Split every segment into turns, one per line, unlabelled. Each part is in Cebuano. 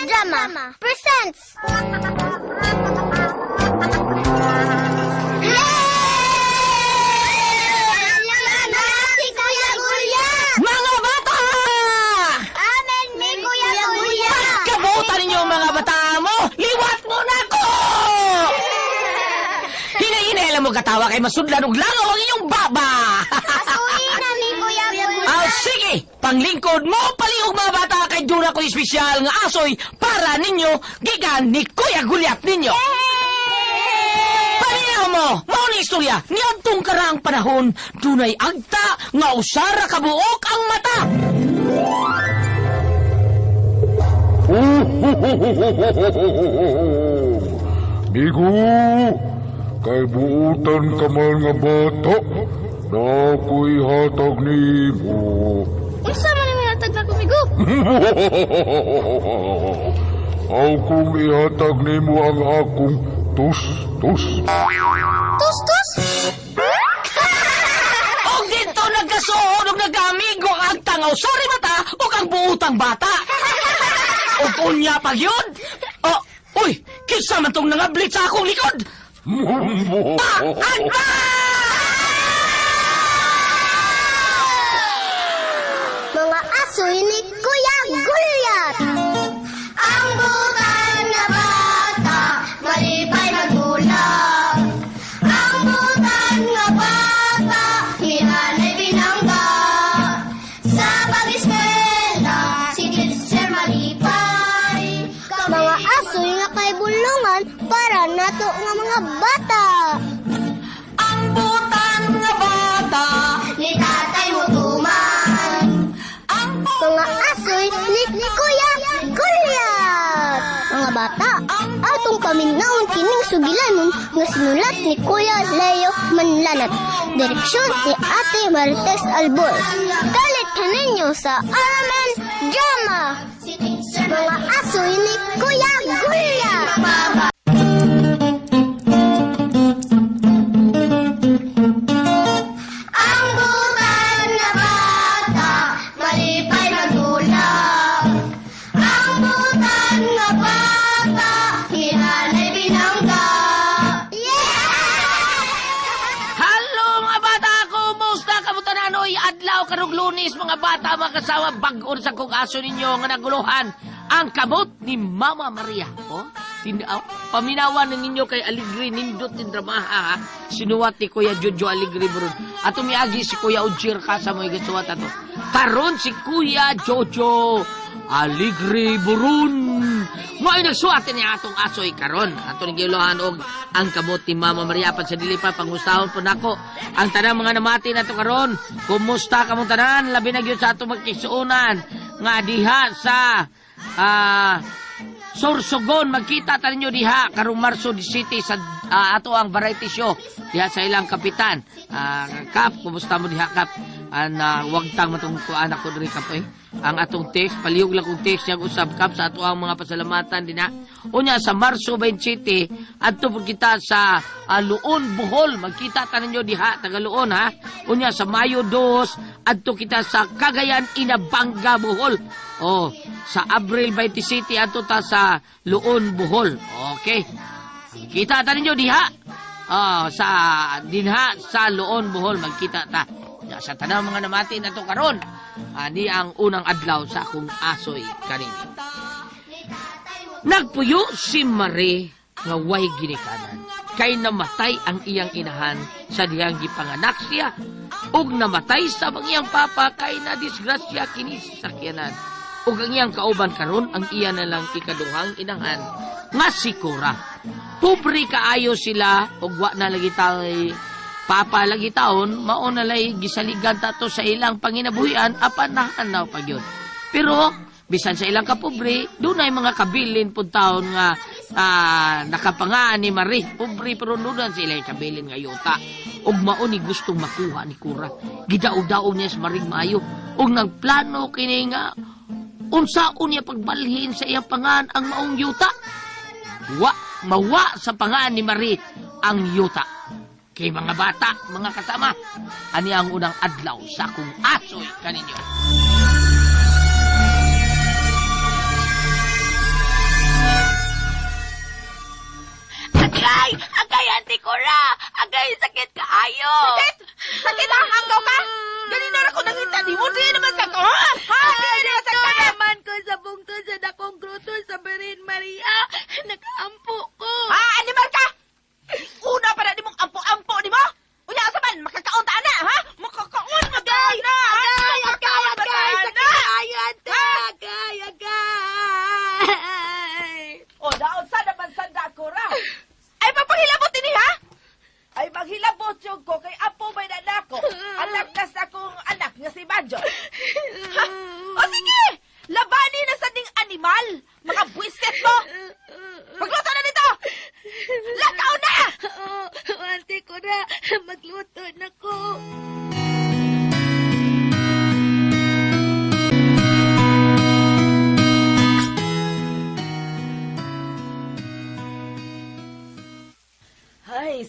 Drama presents. Yay! Si Kuya Gulyat!
Mga bata!
Amen, mi Kuya Gulyat!
Kabutan ninyo mga bata mo! Liwat mo na ako! Hinay-hinay mo katawa kay masudlan og langaw ang inyong baba!
Asuhin na mi Kuya Gulyat!
Ah, sige! Panglingkod mo palihog mga bata kay duna ko espesyal nga asoy para ninyo gikan ni Kuya Gulyat ninyo! Paminaw mo! Mao ni istorya niadtong karaang panahon dunay agta nga usara ka buok ang mata.
Migo, kay buutan ka man nga bata, na ako'y hatag nimo.
Unsa man ang hatag na kumigo?
Aw kung ihatag nimo ang akong tus-tus.
Tus tus!
Og dito nagkasuod og nagkaamigo ang agta nga usara mata ug ang buutang bata. Ug unya pag yun. Oh, uy, kinsa man tong nangablit sa akong likod? Ah, agta!
Mga asoy ni Kuya Gulyat! Ang butan na bata, malipay magulang. Ang butan nga bata, hinanay binangga. Sa pag-eskwela, si teacher malipay. Mga asoy nga kay bulungan para nato nga mga bata.
Ang butan nga bata.
Ni tatay mo tuman.
Ang
Mga asoy ni Kuya Gulyat! Mga bata, atong paminawon kining sugilanon nga sinulat ni Kuya Leo Manlanat. Direksyon ni Ate Marites Albor. Dalit kaninyo sa Araman Drama! Mga asoy ni Kuya Gulyat! Ang butan na bata, malipay magulang. Ang butan na bata, hinanay binangga. Yeah!
Hello mga bata! Kumusta kamuta na anoy? Adlaw karong Lunes mga bata, mga kasawa, bag-on sa kong aso ninyo nga naguluhan ang kamot ni Mama Maria. Oh, oh, paminawan na ninyo kay Aligri nindot in dramaha ha. Sinuwat ni Kuya Jojo Aligri bro. At umiagi si Kuya Ujir ka sa mga gasuwat ato. Karon si Kuya Jojo Aligri Burun. Mao'y nagsuwat ni atong asoy karon. Ato ning giuluhan og ang kamot ni Mama Maria apan sa dili pa pangustahon po nako ang tanang mga namati nato karon. Kumusta kamong tanan? Labi na gyud sa atong magkisuonan nga diha sa Sorsogon, magkita ta ninyo diha karong Marso City sa ato ang variety show diha sa ilang kapitan. Kap, kumusta mo diha Kap? An wag tang matong kuan ako diri Kap eh. Ang atong text, palihog lang kong text yang usab Kap sa ato ang mga pasalamatan dinha. Unya sa Marso 27 adto pud kita sa Luon Bohol, magkita ta ninyo diha taga Luon ha. Unya sa Mayo 2 adto kita sa Cagayan Inabanga Bohol. Oh, sa Abril 20 City adto ta sa Luon Bohol. Okay. Kita ta ninyo diha. Oh, sa dinha sa Luon Bohol magkita ta. Ya, sa tanang mga namati na to karon. Ani ang unang adlaw sa akong asoy kanini. Nagpuyo si Marie nga way ginikanan. Kay namatay ang iyang inahan sa dihang gipanganak siya. Ug namatay sa ang iyang papa kay na disgrasya kini sa sakyanan. Ug ang iyang kauban karon ang iya na lang ikaduhang inahan nga si Cora. Pobre kaayo sila ug wa na lagi tay papa lagi taon mao na lay gisaligan ta to sa ilang panginabuhian apan nahanaw pa gyud. Pero bisan sa ilang kapobre, dunay mga kabilin pud taon nga nakapangaan ni Marie. Pobre pero dunan sila kabilin nga yuta. Ug mao ni gustong makuha ni Cora. Gidaog-daog niya si Marie maayo. Ug nagplano kini nga unsaon niya pagbalhin sa iyang pangan ang maong yuta. Wa mawa sa pangan ni Marie ang yuta. Kay mga bata, mga kasama, ani ang unang adlaw sa akong asoy kaninyo.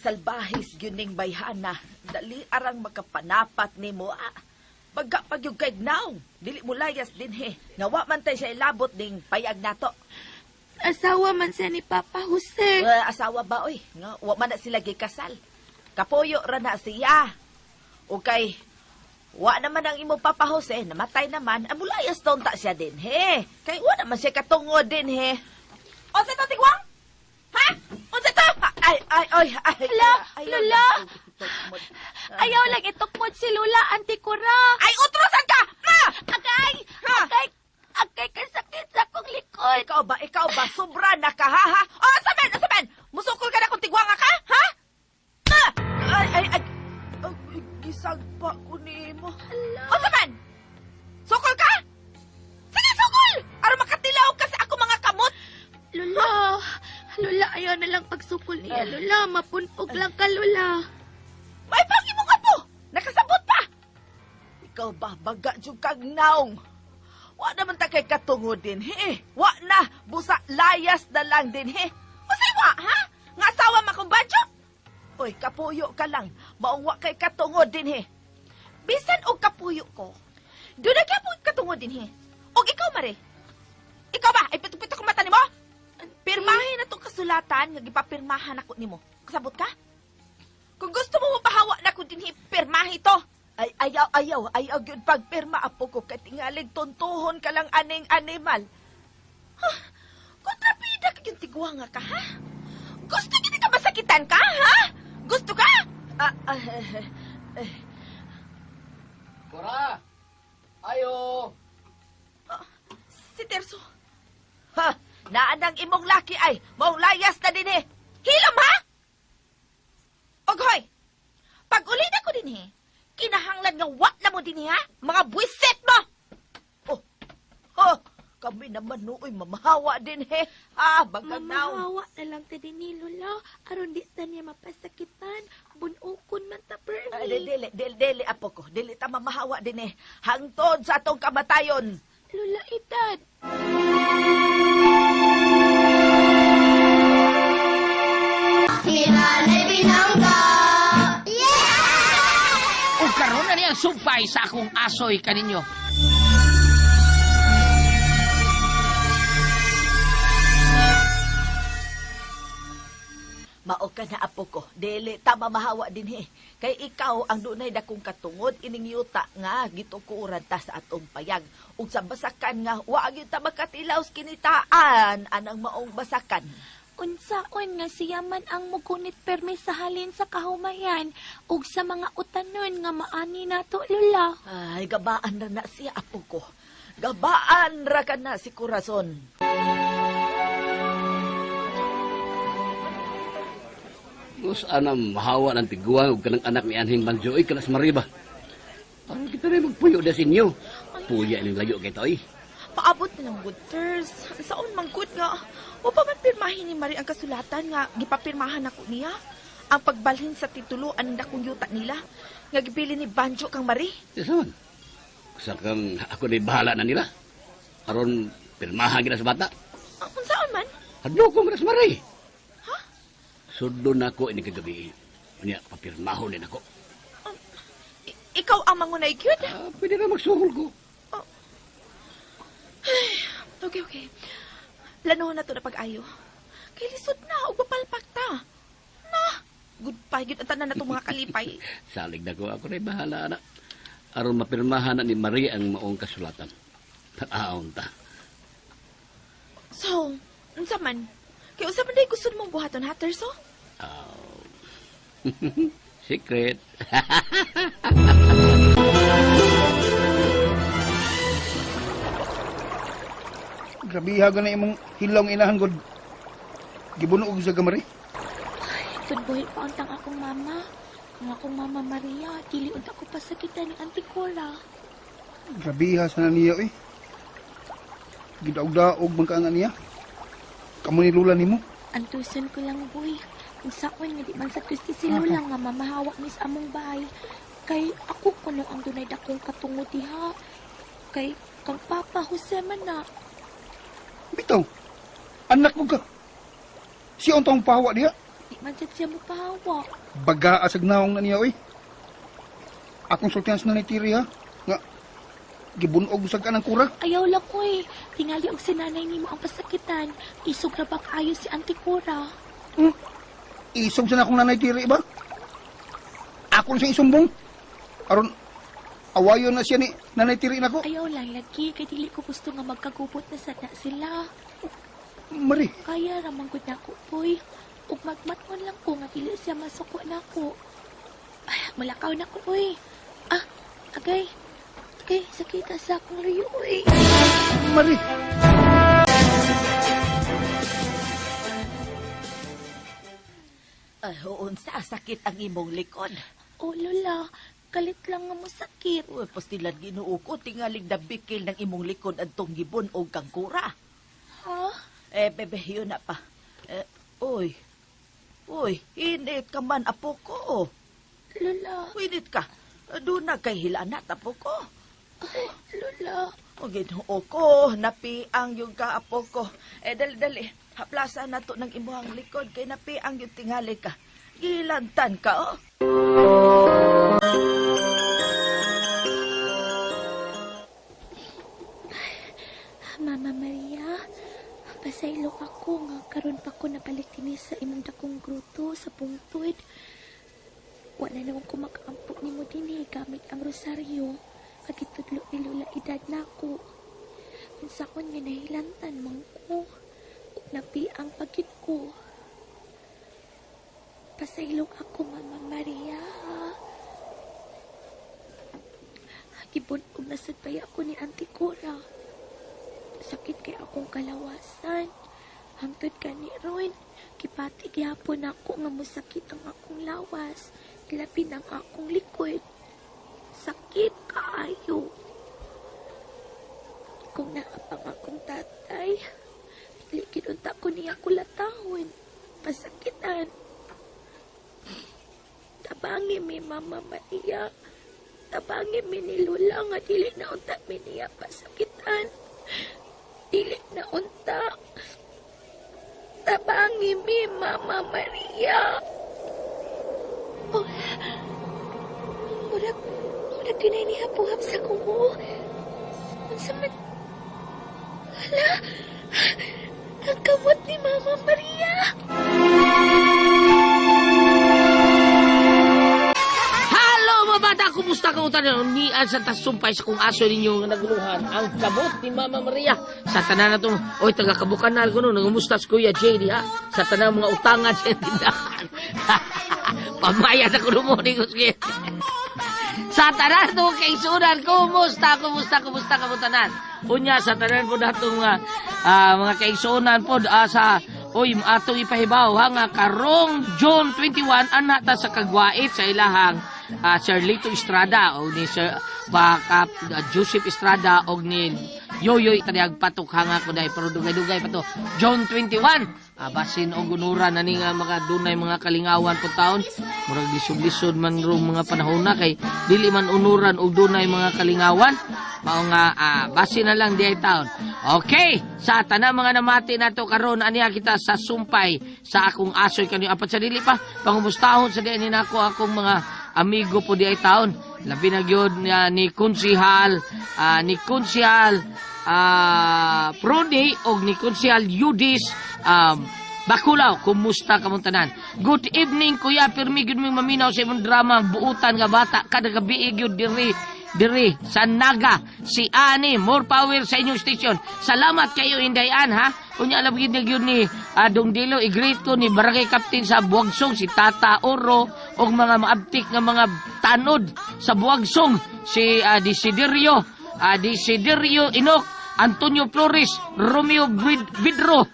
Salbahis gyud ning bayhana. Dali arang makapanapat nimo. Ah, baga pag yung kay naong. Dili mo layas dinhi. Nga wa man tay siya ilabot ning payag nato.
Asawa man siya ni Papa Jose.
Eh, asawa ba oy? Nga wa man na sila gikasal. Kapuyo ra na siya. Okay. Wa naman ang imo Papa Jose, namatay naman. Amulayas daw ta siya dinhi. Kay wa naman siya katungod dinhi. Unsa to tigwang? Ha? Unsa to? Ay ay ay ay.
Hala,
Ayaw
Lola.
lang.
Ayaw lang itukmod si Lola, Auntie Cora.
Ay, utrosan ka! Ma!
Agay!
Ha?
Agay! Agay kasakit sa akong likod.
Ikaw ba? Ikaw ba? Sobra na ka, ha? Ha? Oh, saben! Saben! Musukol ka na kung tigwanga ka, ha? Ah! Ay, ay, ay! Ay, gisagpa ko nimo.
Hala.
O, saben! Sukol ka? Sige, sukol! Aron makatilaw ka sa ako mga kamot!
Lola, Lola, ayaw na lang pagsukol niya. Lola, mapunpog lang ka, Lola.
May pang imong apo! Nakasabot pa! Ikaw ba, baga jud kag naong. Wa naman ta kay katungod din, he. Wa na, busa layas na lang din, he. Usay wa, ha? Nga asawa makumbadyo? Oy, kapuyo ka lang. Maong wa kay katungod din, he. Bisan og kapuyo ko, doon na gyapon katungod din, he. Og ikaw, Mare. Ikaw ba? Ay, pito-pito ko mata nimo? Pirmahin na tong kasulatan nga gipapirmahan ako nimo. Kasabot ka? Kung gusto mo mapahawa na ko dinhi, pirmahi to. Ay, ayaw, ayaw, ayaw gyud pagpirma apo ko kay tingalig tuntuhon ka lang aning animal. Huh, kontrabida ka yung tigwanga ka, ha? Gusto gid ka masakitan ka, ha? Gusto ka? Ah, ah, eh, eh,
Cora! Ayo!
si Terso. Ha, naanang imong laki ay, maong layas na dinhi. Hilom, ha? Oghoy, pag uli na ko dinhi, kinahanglan nga wa na mo dinhi, ha? Mga buwisit mo! Oh, oh, kami naman nooy mamahawa dinhi. Ah, baganaw.
Mamahawa na lang ta din ni Lola. Aron di ta niya mapasakitan. Bunukon man ta,
Ah,
permi.
dili, dili, dili, apo ko. Dili ta mamahawa dinhi. Hangtod sa atong kamatayon.
Lola, edad.
Sinanay Binangga! Yeah!
Ug karon na niyang sumpay sa akong asoy kaninyo.
Mao ka na apo ko, dili ta mamahawa dinhi. Kay ikaw ang dunay dakong katungod ining yuta nga gitukuran ta sa atong payag. Ug sa basakan nga wa gyud ta makatilaw sa kinitaan anang maong basakan.
Unsaon nga siya man ang mugunit permi sa halin sa kahumayan ug sa mga utanon nga maani nato, Lola.
Ay, gabaan ra na siya apo ko. Gabaan ra ka na si Corazon.
Us ana mahawa ng tiguan ug kanang anak ni Anhing Banjo oy kanas Mariba. Aron kita rin magpuyo da sa inyo. Puya ning layo kay toy.
Paabot na lang good Ters. Saon man good nga. Wa pa man pirmahin ni Marie ang kasulatan nga gipapirmahan nako niya. Ang pagbalhin sa titulo ang dakong yuta nila. Nga gibili ni Banjo kang Marie.
Sa man. Sa kang ako ni bahala na nila. Aron pirmahan gina sa bata.
Ang unsaon man?
Hadlo ko kanas Mari. Ha? Sudlo na ko ini kagabi. Unya papirmahon din ako.
Ikaw ang mangunay gyud.
Ah, pwede na magsugol ko.
Okay, okay. Planuhon na to na pag-ayo. Kay lisod na ug mapalpak ta. Na, goodbye gyud ang tanan na mga kalipay.
Salig na ko ako na bahala na. Aron mapirmahan na ni Maria ang maong kasulatan. Tanaon ta.
So, unsa man? Kay unsa man day gusto mong buhaton ha, Terso?
Oh. Secret.
Grabiha na imong hilong inahan god. Gibuno og sa gamari.
Tunbuhi pa untang akong mama. Ang akong mama Maria, dili unta ko pasakitan ni Auntie Cora.
Grabiha sa na niya oy. Gidaog-daog man ka nga niya. Kamo ni lula nimo.
Antuson ko lang, boy. Unsaon nga di man sa gusto si Lola nga mamahawa ni sa among bahay. Kay ako kuno ang dunay dakong katungod diha. Kay kang Papa Jose man na.
Bitaw. Anak mo ka. Siya ang taong pahawa diha.
Di man sad siya mopahawa.
Baga asag naong na niya, oy. Akong sultihan sa nanay Tiri, ha? Nga, gibunog sa kanang kura.
Ayaw lang, oy. Tingali og si nanay nimo ang pasakitan. Isog ra ba kaayo si Auntie Cora?
Isog sa na akong nanay Tiri ba? Ako na siyang isumbong. Aron, awayon na siya ni nanay Tiri nako.
Ayaw lang lagi kay dili ko gusto nga magkagubot na sad na sila.
Mari,
Kaya ra man gud nako, boy. Ug magmatngon lang ko nga dili siya masuko nako. Ay, mulakaw na ko, oy. Ah, agay. Agay, sakita sa akong luyo, oy.
Mari.
Ay, unsa sakit ang imong likod.
Oh, Lola, kalit lang nga mosakit.
Uy, pastilan Ginoo ko tingaling nabikil ng imong likod adtong gibon og kangkura.
Ha?
Eh, bebe, yun na pa. Eh, uy. Uy, init ka man, apo ko.
Lola,
Init ka. Doon na kay hilanat, apo ko.
Lola.
O, Ginoo ko, napiang yung ka, apo ko. Eh, dali, dali. Haplasa na to ng imuhang likod kay napiang yung tingali ka. Gilantan ka, oh.
Mama Maria, pasaylo ako nga karon pa ko nabalik dinhi sa imong dakong gruto sa bungtod. Wala naman ko makaampo nimo dinhi gamit ang rosaryo. Kagitudlo ni Lola edad nako. Unsaon nga nahilantan man ko. Ug napiang pagyud ko. Pasaylo ako, Mama Maria. Gibun-og na sad baya ko ni Auntie Cora. Sakit kay akong kalawasan. Hangtod kani ron, gipati gihapon ako nga mosakit ang akong lawas, labi ang akong likod. Sakit kaayo. Kung naapang akong tatay, dili gid unta ko niya kulatahon. Pasakitan. Tabangi mi Mama Maria. Tabangi mi ni Lola nga dili na unta mi niya pasakitan. Dili na unta. Tabangi mi, Mama Maria. Oh, murag, murag dunay nihapuhap sa kuko. Unsa man... Hala, ang kamot ni Mama Maria.
Hello mga bata! Kumusta ka utan? Nian sa tasumpay sa kung aso ninyo nga naguluhan ang kabot ni Mama Maria. Sa tanan na itong, oy, taga Kabukanal ko no, nangumusta si Kuya JD ha. Sa tanan mga utangan sa tindahan. Pamaya sa kulumuni ko sige. Sa tanan to kay Sunan, kumusta, kumusta, kumusta kamutanan? Unya sa tanan po natong mga mga kaigsuonan po sa oy atong ipahibaw ha nga karong June 21 ana ta sa Kagwait sa ilahang Sir Lito Estrada o ni Sir baka Joseph Estrada og ni Yoyoy Tariag Patok hanga ko dahil pero dugay-dugay pa to June 21 basin og unuran na ni nga mga dunay mga kalingawan po taon murag lisod-lisod man rong mga panahon na kay dili man unuran og dunay mga kalingawan mao nga basin na lang diay taon. Okay, sa tanan mga namati nato karon aniya kita sa sumpay sa akong asoy kanyo apat sa dili pa pangumustahon sa diay ni nako akong mga amigo po diay taon. Labi na gyud ni Konsihal Prodi og ni Konsihal Yudis Bakulaw, kumusta kamong tanan? Good evening, Kuya Pirmi, gyud mi maminaw sa imong drama buutan nga bata kada gabi gyud diri diri sa Naga si Ani, more power sa inyong station. Salamat kayo Inday-an ha. Unya alam gyud gyud ni Dong Dilo, i-greet ko ni Barangay Captain sa Buagsong si Tata Oro og mga maabtik nga mga tanod sa Buagsong si Desiderio, Desiderio Inok, Antonio Flores, Romeo Bidro,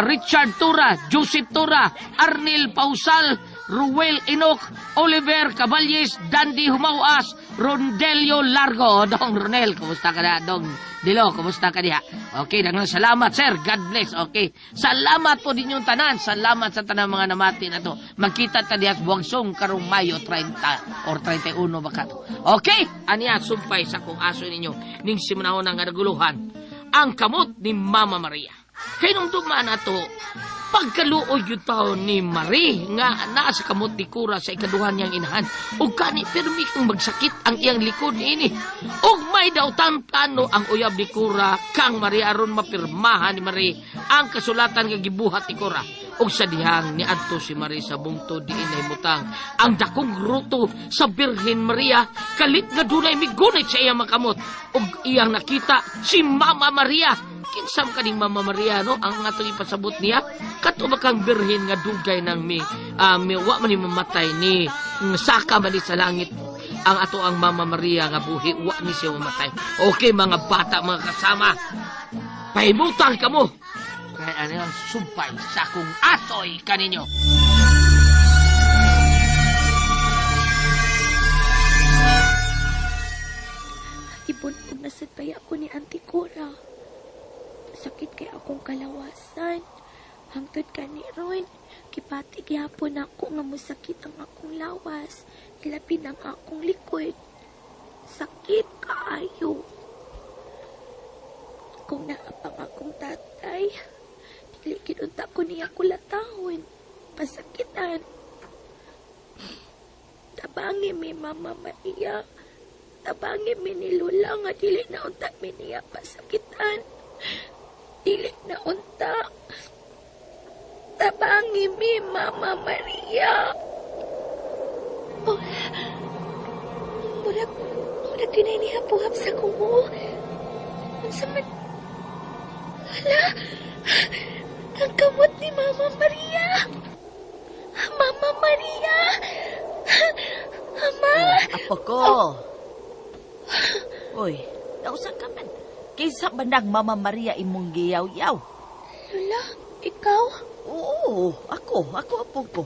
Richard Tura, Joseph Tura, Arnel Pausal, Ruel Enoch, Oliver Caballes, Dandy Humawas, Rondelio Largo. Dong Ronel, kumusta ka na? Dong Dilo, kumusta ka diha? Okay, daghang salamat, sir. God bless. Okay. Salamat po din yung tanan. Salamat sa tanan mga namati na to. Magkita ta diha sa Buwagsong karong Mayo 30 or 31 baka to. Okay, aniya sumpay sa kong aso ninyo ning simanahon nga naguluhan ang kamot ni Mama Maria. Kay nung dumaan ato, Pagkaluoy yun taon ni Marie nga naa sa kamot ni Cora sa ikaduha niyang inahan ug kani pirmi kang magsakit ang iyang likod niini. Ug may dautan plano ang uyab ni Cora kang Marie aron mapirmahan ni Marie ang kasulatan nga gibuhat ni Cora. Ug sa dihang niadto si Marie sa bungtod diin nahimutang ang dakong gruto sa Birhen Maria kalit nga dunay migunit sa iyang makamot ug iyang nakita si Mama Maria. Kinsam kaning Mama Maria, no? Ang atong ipasabot niya, kato ba kang birhen nga dugay nang mi, mi wa man ni mamatay ni saka man ni sa langit ang ato ang Mama Maria nga buhi, wa ni siya mamatay. Okay, mga bata, mga kasama, pahimutan kamo kay ano ang sumpay sa akong asoy kaninyo.
Ibunog na sad baya ko ni Auntie Cora. Sakit kay akong kalawasan. Hangtod kani ron, kipati gihapon ako nga mosakit ang akong lawas. Ilabi ang akong likod. Sakit kaayo. Kung naapang akong tatay, dili gid unta ko niya kulatahon. Pasakitan. Tabangi mi Mama Maria. Tabangi mi ni Lola nga dili na unta mi niya pasakitan. Dili na unta. Tabangi mi Mama Maria. Oh, murag, murag yun niya puhap sa kumo. Unsa man, hala, ang kamot ni Mama Maria. Mama Maria! Ama!
Apo ko. Uy, nausa ka man. Kinsa man nang Mama Maria imong giyaw-yaw?
Lola, ikaw?
Oo, ako, ako apo ko.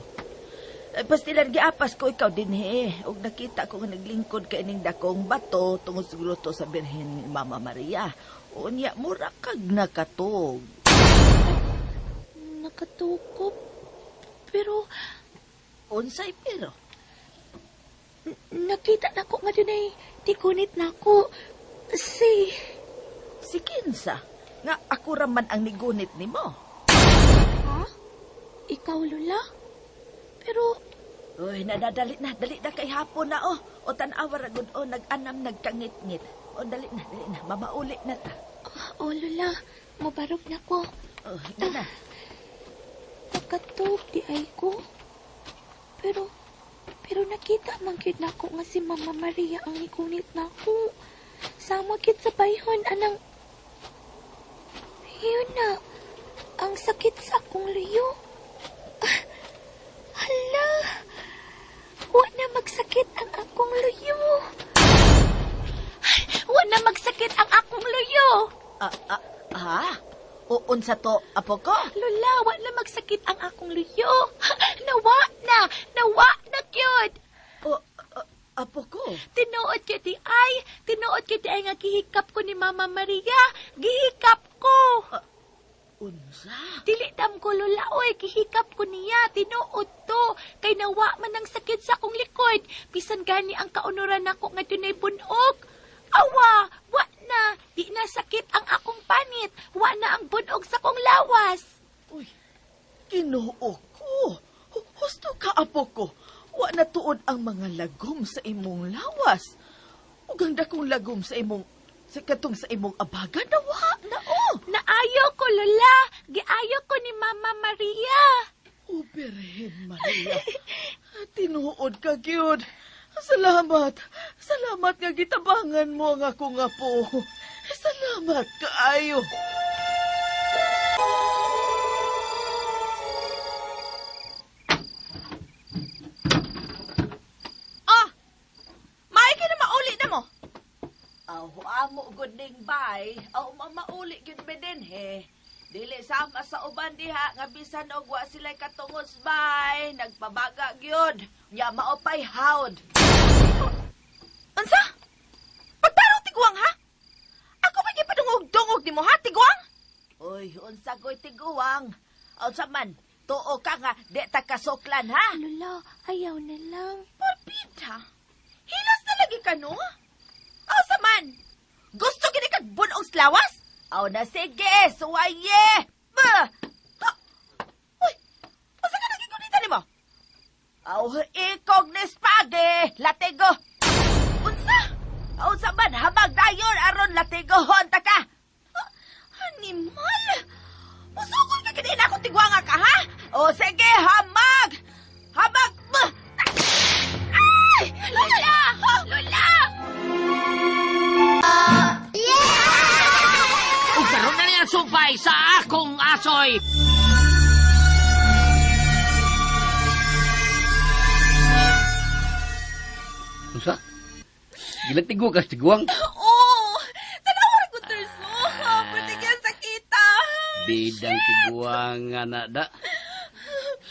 Eh, pastilan giapas ko ikaw din he. Og nakita ko nga naglingkod ka ining dakong bato tungod sa gruto sa Birhen ni Mama Maria. Unya mura kag nakatog.
Nakatukop. Pero
Unsay pero?
nakita na ko nga dunay tikunit na ako. Si,
Si Kinsa, nga ako ra man ang nigunit nimo.
Ha? Ikaw, Lola? Pero,
Uy, nadadali na, dali na kay hapon na oh. O tan-awa ra gud oh, nag-anam nagkangit-ngit. O dali na, dali na, mamauli na ta.
oh, Lola, mabarog na ko.
Oh, hinga na.
Nakatog di ay ko. Pero, pero nakita man gyud nako nga si Mama Maria ang nikunit nako. Sama gyud sa bayhon anang Yun na. Ang sakit sa akong luyo. Ah, hala. Wa na magsakit ang akong luyo. Ay, wa na magsakit ang akong luyo.
Ah, ah, ha? O unsa to, apo ko?
Lola, wa na magsakit ang akong luyo. Nawa na! Nawa na gyud!
O ah, apo ko.
Tinuod gyud di ay! Tinuod gyud di ay nga gihikap ko ni Mama Maria! Gihikap ko!
Unsa?
Dili dam ko, Lola, oy, gihikap ko niya. Tinuod to. Kay nawa man ang sakit sa akong likod. Bisan gani ang kaunuran nako nga dunay bunog. Awa, wa na. Di na sakit ang akong panit. Wa na ang bunog sa akong lawas.
Uy, Ginoo ko. Husto ka, apo ko. Wa na tuod ang mga lagom sa imong lawas. Ug ang dakong lagom sa imong sa katong sa imong abaga nawa na oh.
Naayo ko, Lola. Giayo ko ni Mama Maria.
O Birhen Maria, tinuod ka gyud. Salamat. Salamat nga gitabangan mo ang akong apo. Salamat kaayo.
Ah! Maay ka na mauli na mo.
Aw, amo gud ning bay. Aw mamauli gyud mi din he. Dili sama sa uban diha nga bisan og wa sila'y katungos bay, nagpabaga gyud. Nya maopay hawd.
Unsa? Pagtarong tiguang ha? Ako ba gipadungog-dungog nimo ha, tiguang?
Uy, unsa ko'y tiguang? Unsa man, tuo ka nga di ta kasuklan ha?
Lola, ayaw na lang.
Porbida. Hilas na lagi ka no? Asa man? Gusto gini kag bunog sa lawas?
Aw na sige, suwaye. Bah!
Ha?
Latigo. Unsa? Unsa man habag dayon aron latigohon ta ka?
Animal! Musukol ka kini na akong tigwanga ka, ha?
O sige, hamag! Hamag!
Ay! Lola! Lola!
Ug karon na niya sumpay sa akong asoy.
Unsa? Gilatigo ka sa tiguang.
Oo! Tanawa ra ko, Terso. Pwede kaya sakita.
Bidang tiguang nga na da.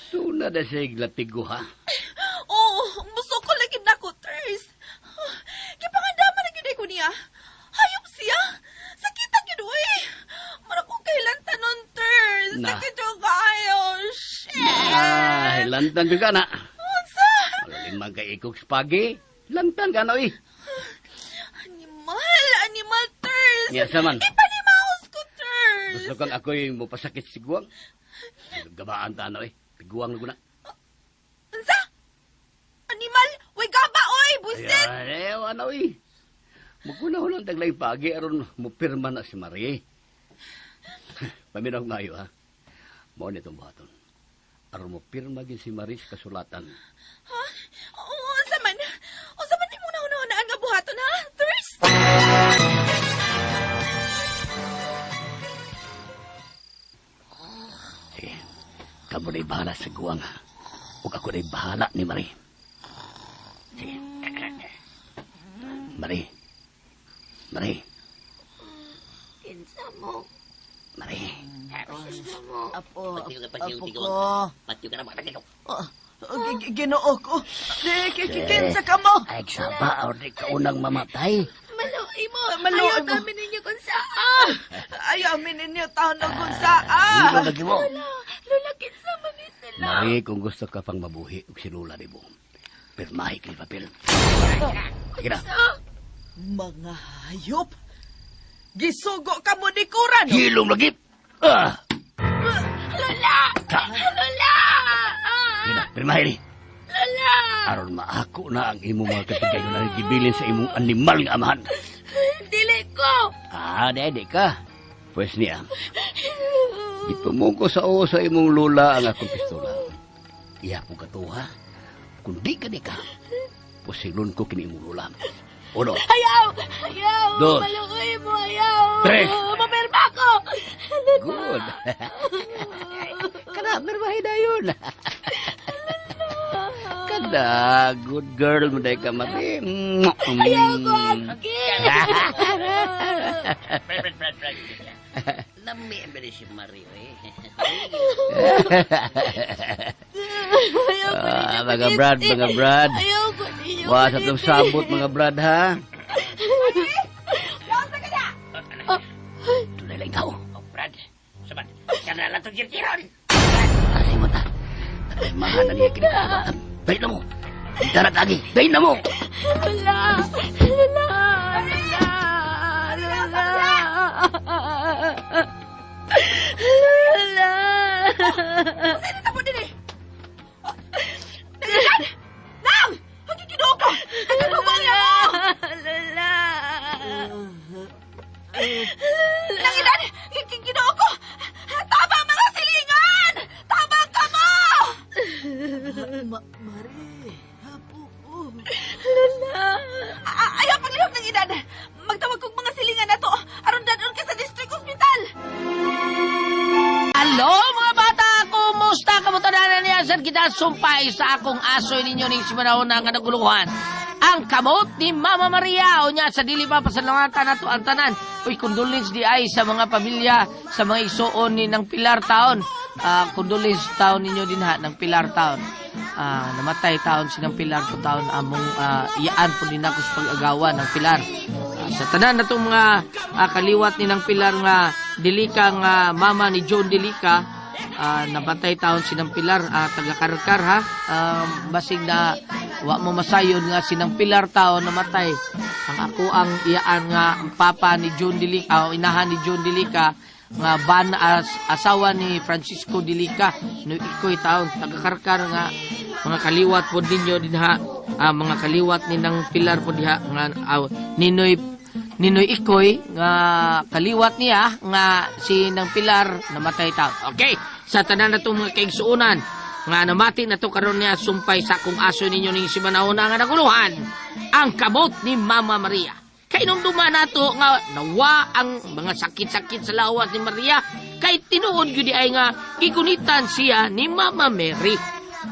Suna da siya gilatigo ha.
Oo, musukol lagi na ko, Ters. Gipangandaman na gyud ko niya. Hayop siya. Sakita gyud oy. Mura kong kailan tanon, Ters.
Na.
Sakit yung kaayo. Shit!
Ah, lantan juga na.
Unsa?
Malalim kay ikog spagi. Lantan ka na oy.
Animal! Animal, Ters!
Niya sa man.
Ipanimaos ko, Ters!
Gusto kang ako'y mupasakit si Guang. Gabaan ta na oy. Tiguang na guna.
Unsa? Animal! Uy, gaba, oy! Buset!
Ay, ay, ano oy. Magkunaw lang taglay pagi aron mupirma na si Marie. Paminaw ngayo ha. Mao ni itong buhaton. Aron mupirma gid si Marie sa kasulatan.
Ha? Oo, unsa man? Unsa man imong nahunahunaan nga buhaton, ha? Ters?
Sige. Kamo na'y bahala sa guwang ha. Ug ako na'y bahala ni Marie. Sige. Marie. Marie.
Kinsa mo?
Marie.
Kinsa mo?
Apo,
Patiyo
apo
ka,
ko.
Patiyo ka na, patiyo.
Oh, Ginoo ko. Di, kinsa ka mo?
Ay, saba, or di ka unang mamatay.
Maluoy mo.
Maluoy
Ayaw
mo.
namin ninyo kung saan.
Ayaw ninyo taon na kung saan.
Hindi lagi mo.
Lola, Lola, kinsa man ni sila.
Marie, kung gusto ka pang mabuhi, ug sinula ni mo, pirmahi kini papel. Sige na.
Mga hayop. Gisugo ka mo ni Kuran.
Hilong lagi. Ah!
Lola! Lola!
Sige na, pirmahi ni.
Lola!
Aron maako na ang imong mga katigayon na gibilin sa imong animal nga amahan.
Dili ko!
Ah, di ka. Pwes niya, gipamungko sa oo sa imong lula ang akong pistola. Iya ko katuha. Kung di ka di ka, pusilon ko kini imong lula. Uno,
Ayaw! Ayaw!
Dos.
Maluoy mo! Ayaw!
Tres.
Mapirma ko!
Good. Kana, mermahe na yun. Kada, good girl mo dahil ka, Mari.
Ayaw ko, Aki!
Fred, Fred, Fred, Fred. Lami ang si Marie, eh.
Ayaw ko
Ah,
ninyo,
mga brad,
Piniti.
mga brad.
Ayaw ko ninyo,
Wa sa itong
Piniti.
sabot, mga brad, ha? Tunay lang tao.
Oh, Brad. Sabat. Kana lang itong sirsiron.
Asi mo ta. Mahan na niya kinakasabotan. Dahil na mo. Darat lagi. Dahil na mo.
Lola! Lola! Lola! Lola! Lola!
Sino tabo din eh? Nangilan! Nang! Ang ginoo ka! Nagkagugo niya mo!
Lola!
Nangilan! Ginoo ko! Tabang mga silingan! Tabang ka mo!
Marie, apo ko.
Lola!
Ayaw paglihok ng edad! Magtawag kog mga silingan na to! Aron dadon ka sa district hospital!
Hello mga bata! Kumusta? Kamusta na niya? Saan kita sumpay sa akong asoy ninyo ning simanahon na nga naguluhan? Ang kamot ni Mama Maria! O niya, sa dili pa pasalamatan nato ang tanan. Uy, condolence di ay sa mga pamilya, sa mga igsuon ni ng Pilar Town. Ah, condolence taon ninyo din ha, ng Pilar Town. Ah, namatay taon sinang Pilar po taon among iyaan po din ako sa pag-agawa ng Pilar. Ah, sa tanan na itong mga kaliwat ni ng Pilar nga Dilika nga mama ni John Dilika, nabatay taon sinang Pilar, taga Karkar ha. Basig na wa mo masayon nga sinang Pilar taon namatay. Ang ako ang iyaan nga ang papa ni John Dilika o inahan ni John Dilika nga ban as asawa ni Francisco Dilica no ikoy taon taga Karkar nga mga kaliwat po ninyo dinha. Mga kaliwat ni nang Pilar po diha nga Ninoy Ninoy Ikoy nga kaliwat niya nga si nang Pilar namatay taon. Okay, sa tanan na itong mga kaigsuonan nga namati na to karon niya sumpay sa akong aso ninyo ning si Manahuna nga naguluhan ang kamot ni Mama Maria. Kay nung duma nato nga nawa ang mga sakit-sakit sa lawas ni Maria kay tinuod gyud ay nga gigunitan siya ni Mama Mary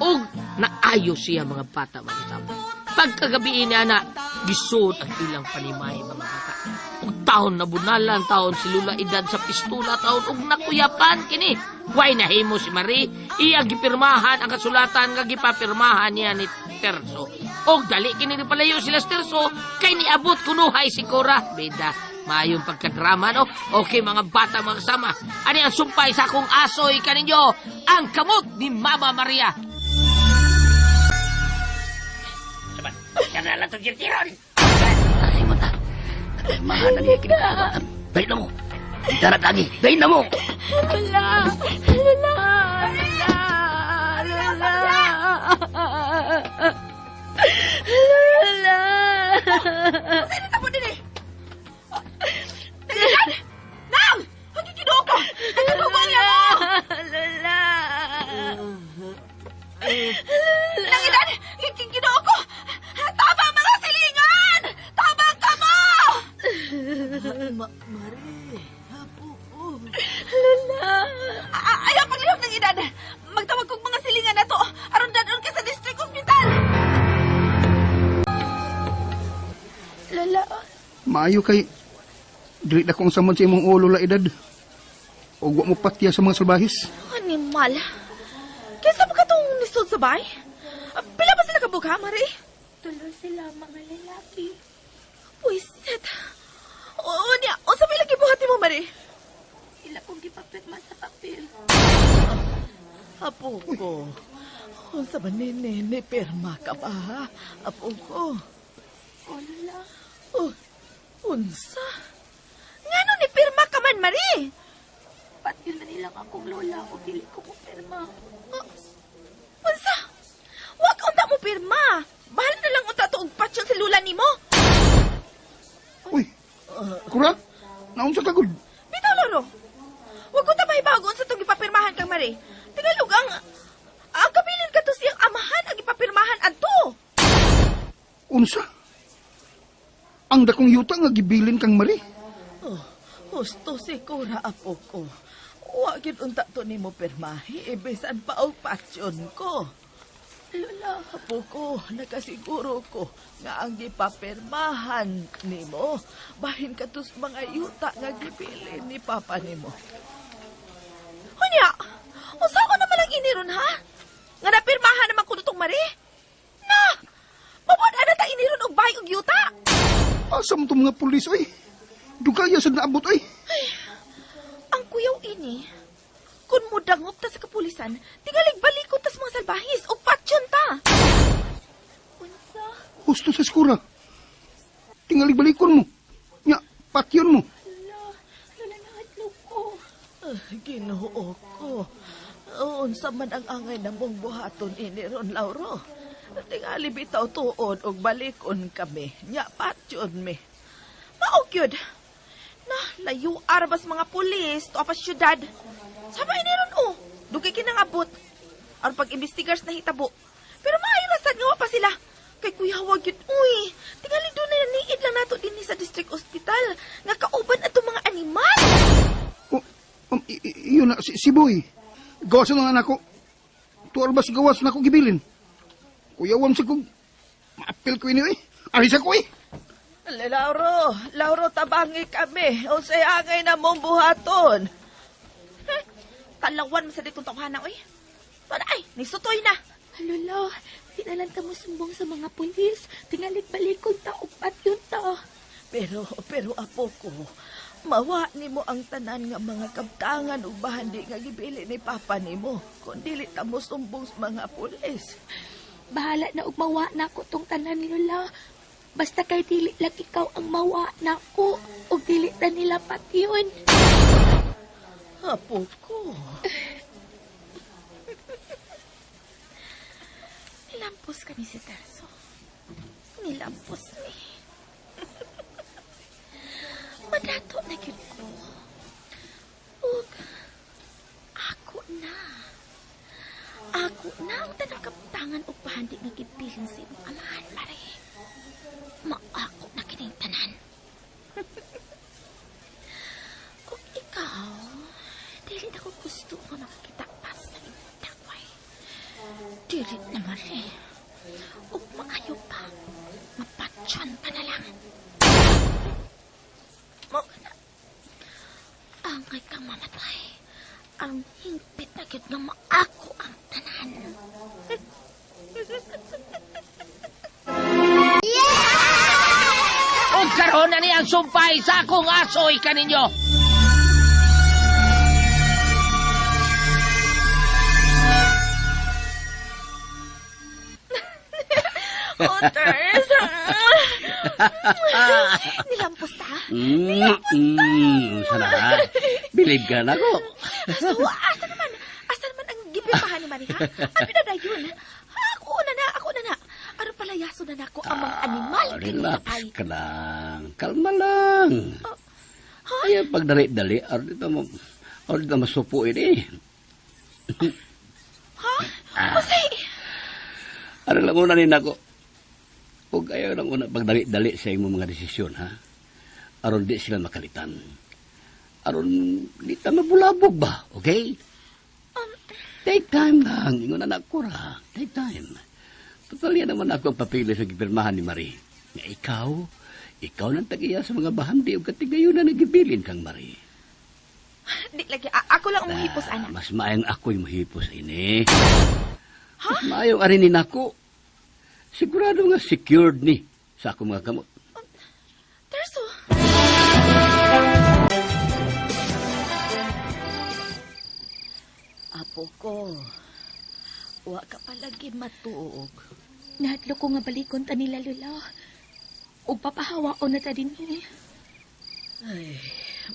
ug naayo siya mga bata mga kasama. Pagkagabi niya na gisod ang ilang panimay mga bata. Ug taon na bunalan taon si Lula edad sa pistula taon ug nakuyapan kini. Way nahimo si Marie, iya gipirmahan ang kasulatan nga gipapirmahan niya ni Terso. Og dali kini ni palayo sila sa Terso kay niabot kunuhay si Cora. Beda, maayong pagkadrama no. Okay mga bata mga kasama. Ani ang sumpay sa akong asoy kaninyo, ang kamot ni Mama Maria.
Ay, mata. Mahal na niya kinakasulatan. Dahil na mo. Darat lagi. Dahil na mo.
Lola! Lola! Lola! Lola! Lola!
Sino ta po din eh? Nangilan! Nang! Ang giginoo ko! Nagkadugo niya mo!
Lola!
Nangilan! Ginoo ko! Tama mga silingan! Tama ka mo!
Mari, apo ko.
Lola!
Ayaw paglihok ng edad! Magtawag kog mga silingan na to! Aron dadon ka sa district hospital!
Lola!
Maayo kay dili na kong samon sa imong ulo la edad. Og wa mo patya sa mga salbahis.
Animal! Kaysa ba ka tong nisod sa bay? Pila ba sila kabuk ha, Mari?
Tulo sila mga lalaki.
Pwisit! Oo niya! Unsa may lagi buhati mo, Mari?
Ila kong gipapirma sa papel.
Apo ko. Unsa ba ni ni pirma ka ba ha? Apo ko.
O, Lola.
Oh, unsa?
Ngano ni pirma ka man, Mari?
Patyon na nilang akong lola o dili ko mo pirma.
Unsa? Wag unta mo pirma. Bahala na lang unta to og patsyon si lula nimo.
Uy, Kura, naunsa ka gud?
Bitaw loro. Wag unta mahibago unsa tong gipapirmahan kang Mari. Tingalog ang kabilin ka to siyang amahan ang gipapirmahan adto.
Unsa? Ang dakong yuta nga gibilin kang Mari.
Oh, husto si Cora, apo ko. Wa gyud unta to nimo pirmahi, ibisan pa og patsyon ko.
Lola,
Apo ko, nakasiguro ko nga ang gipapirmahan nimo bahin katos mga yuta nga gipili ni papa nimo.
Hunya, unsa ko naman ang iniron ha? Nga napirmahan naman kuno tong Mari? Na! Mabud-an na ta iniron og bahay og yuta.
Asa mo tong mga pulis oy? Dugaya sad naabot oy.
Ang kuyaw ini, kung mudangop ta sa kapulisan, tingalig balikot tas mga salbahis og patsyon ta.
unsa?
Husto sa skura. Tingali balikon mo. Nya, patyon mo.
Lola, Lola, nahadlok ko.
Ah, Ginoo ko. Unsa man ang angay namong buhaton ini ron, Lauro. Tingali bitaw tuod og balikon kami. Nya patyon mi.
Mao gyud. Na, layo arabas mga pulis to pa syudad. Sama ini ron oh. Dugay kinangabot. Aron pag-imbestigars na hitabo. Pero maayo ra sad nga wa pa sila. Kay kuya wag gyud uy. Tingali doon na niid lang nato dinhi sa district hospital nga kauban ato mga animal.
Oh, yun na, si Boy. Gawas na nga nako. Tuwar ba gawas na ko gibilin? Kuya, wam sa kong... Maapil ko ini, eh. Aris ako, eh.
Lauro, Lauro, tabangi kami. Unsay angay namong buhaton?
Talawan man sa ditong tawhana oy. Para ay, nisutoy na.
Lola, di na lang ta mo sumbong sa mga pulis. Tingalig balikon ta og patyon ta.
Pero apo ko, mawa nimo ang tanan nga mga kabtangan ug bahandi nga gibili ni papa nimo. Kun dili ta mo sumbong sa mga pulis.
Bahala na og mawa na ko tong tanan, Lola. Basta kay dili lang ikaw ang mawa na ko og dili ta nila patyon.
Apo ko.
Nilampos kami si Terso.
Nilampos mi. Madato na gyud ko. Ug ako na. Ako na ang tanang kaptangan og pahandi nga gibilin sa imong amahan, Mare. Maako na kining tanan. Ug ikaw, dili na ko gusto nga makakita pa sa imong dakway. Dili na, Mare. Ug maayo pa, mapatyan ka na lang. Mo ka na. Angay kang mamatay. Ang hingpit na gyud nga maako ang tanan.
Ug karon na ni ang sumpay sa akong asoy kaninyo.
Oh, Ters. Nilampos ta.
Sana ha? Bilib ka na ko.
So, asa naman? Asa naman ang gipirmahan ni Mari, ha? Abi na dayon. Ako na na, ako na na. Aron palayaso na nako ang mga animal
Ah,
kini
relax
sa ay.
ka lang. Kalma lang. Ayaw pagdali-dali. Aron dito mo, aron dito masupo ini.
Ha? Jose,
Aron lang una ni nako. Huwag ayaw lang una pagdali-dali sa imong mga desisyon, ha? Aron di sila makalitan. Aron di ta mabulabog ba, okay? Take time lang. Ingon na ko ra. Take time. Total yan naman ako ang papili sa gipirmahan ni Marie. Nga ikaw, ikaw nang tagiya sa mga bahandi o katigayon na nagibilin kang Marie.
di lagi ako lang ang muhipos ana.
Mas maayong ako'y muhipos ini. Mas maayong arinin ako. Sigurado nga secured ni sa akong mga kamot.
Terso.
Apo ko, wa ka palagi matuog.
Nahadlok ko nga balikon ta nila, Lola. Ug papahawa na ta dinhi.
Ay,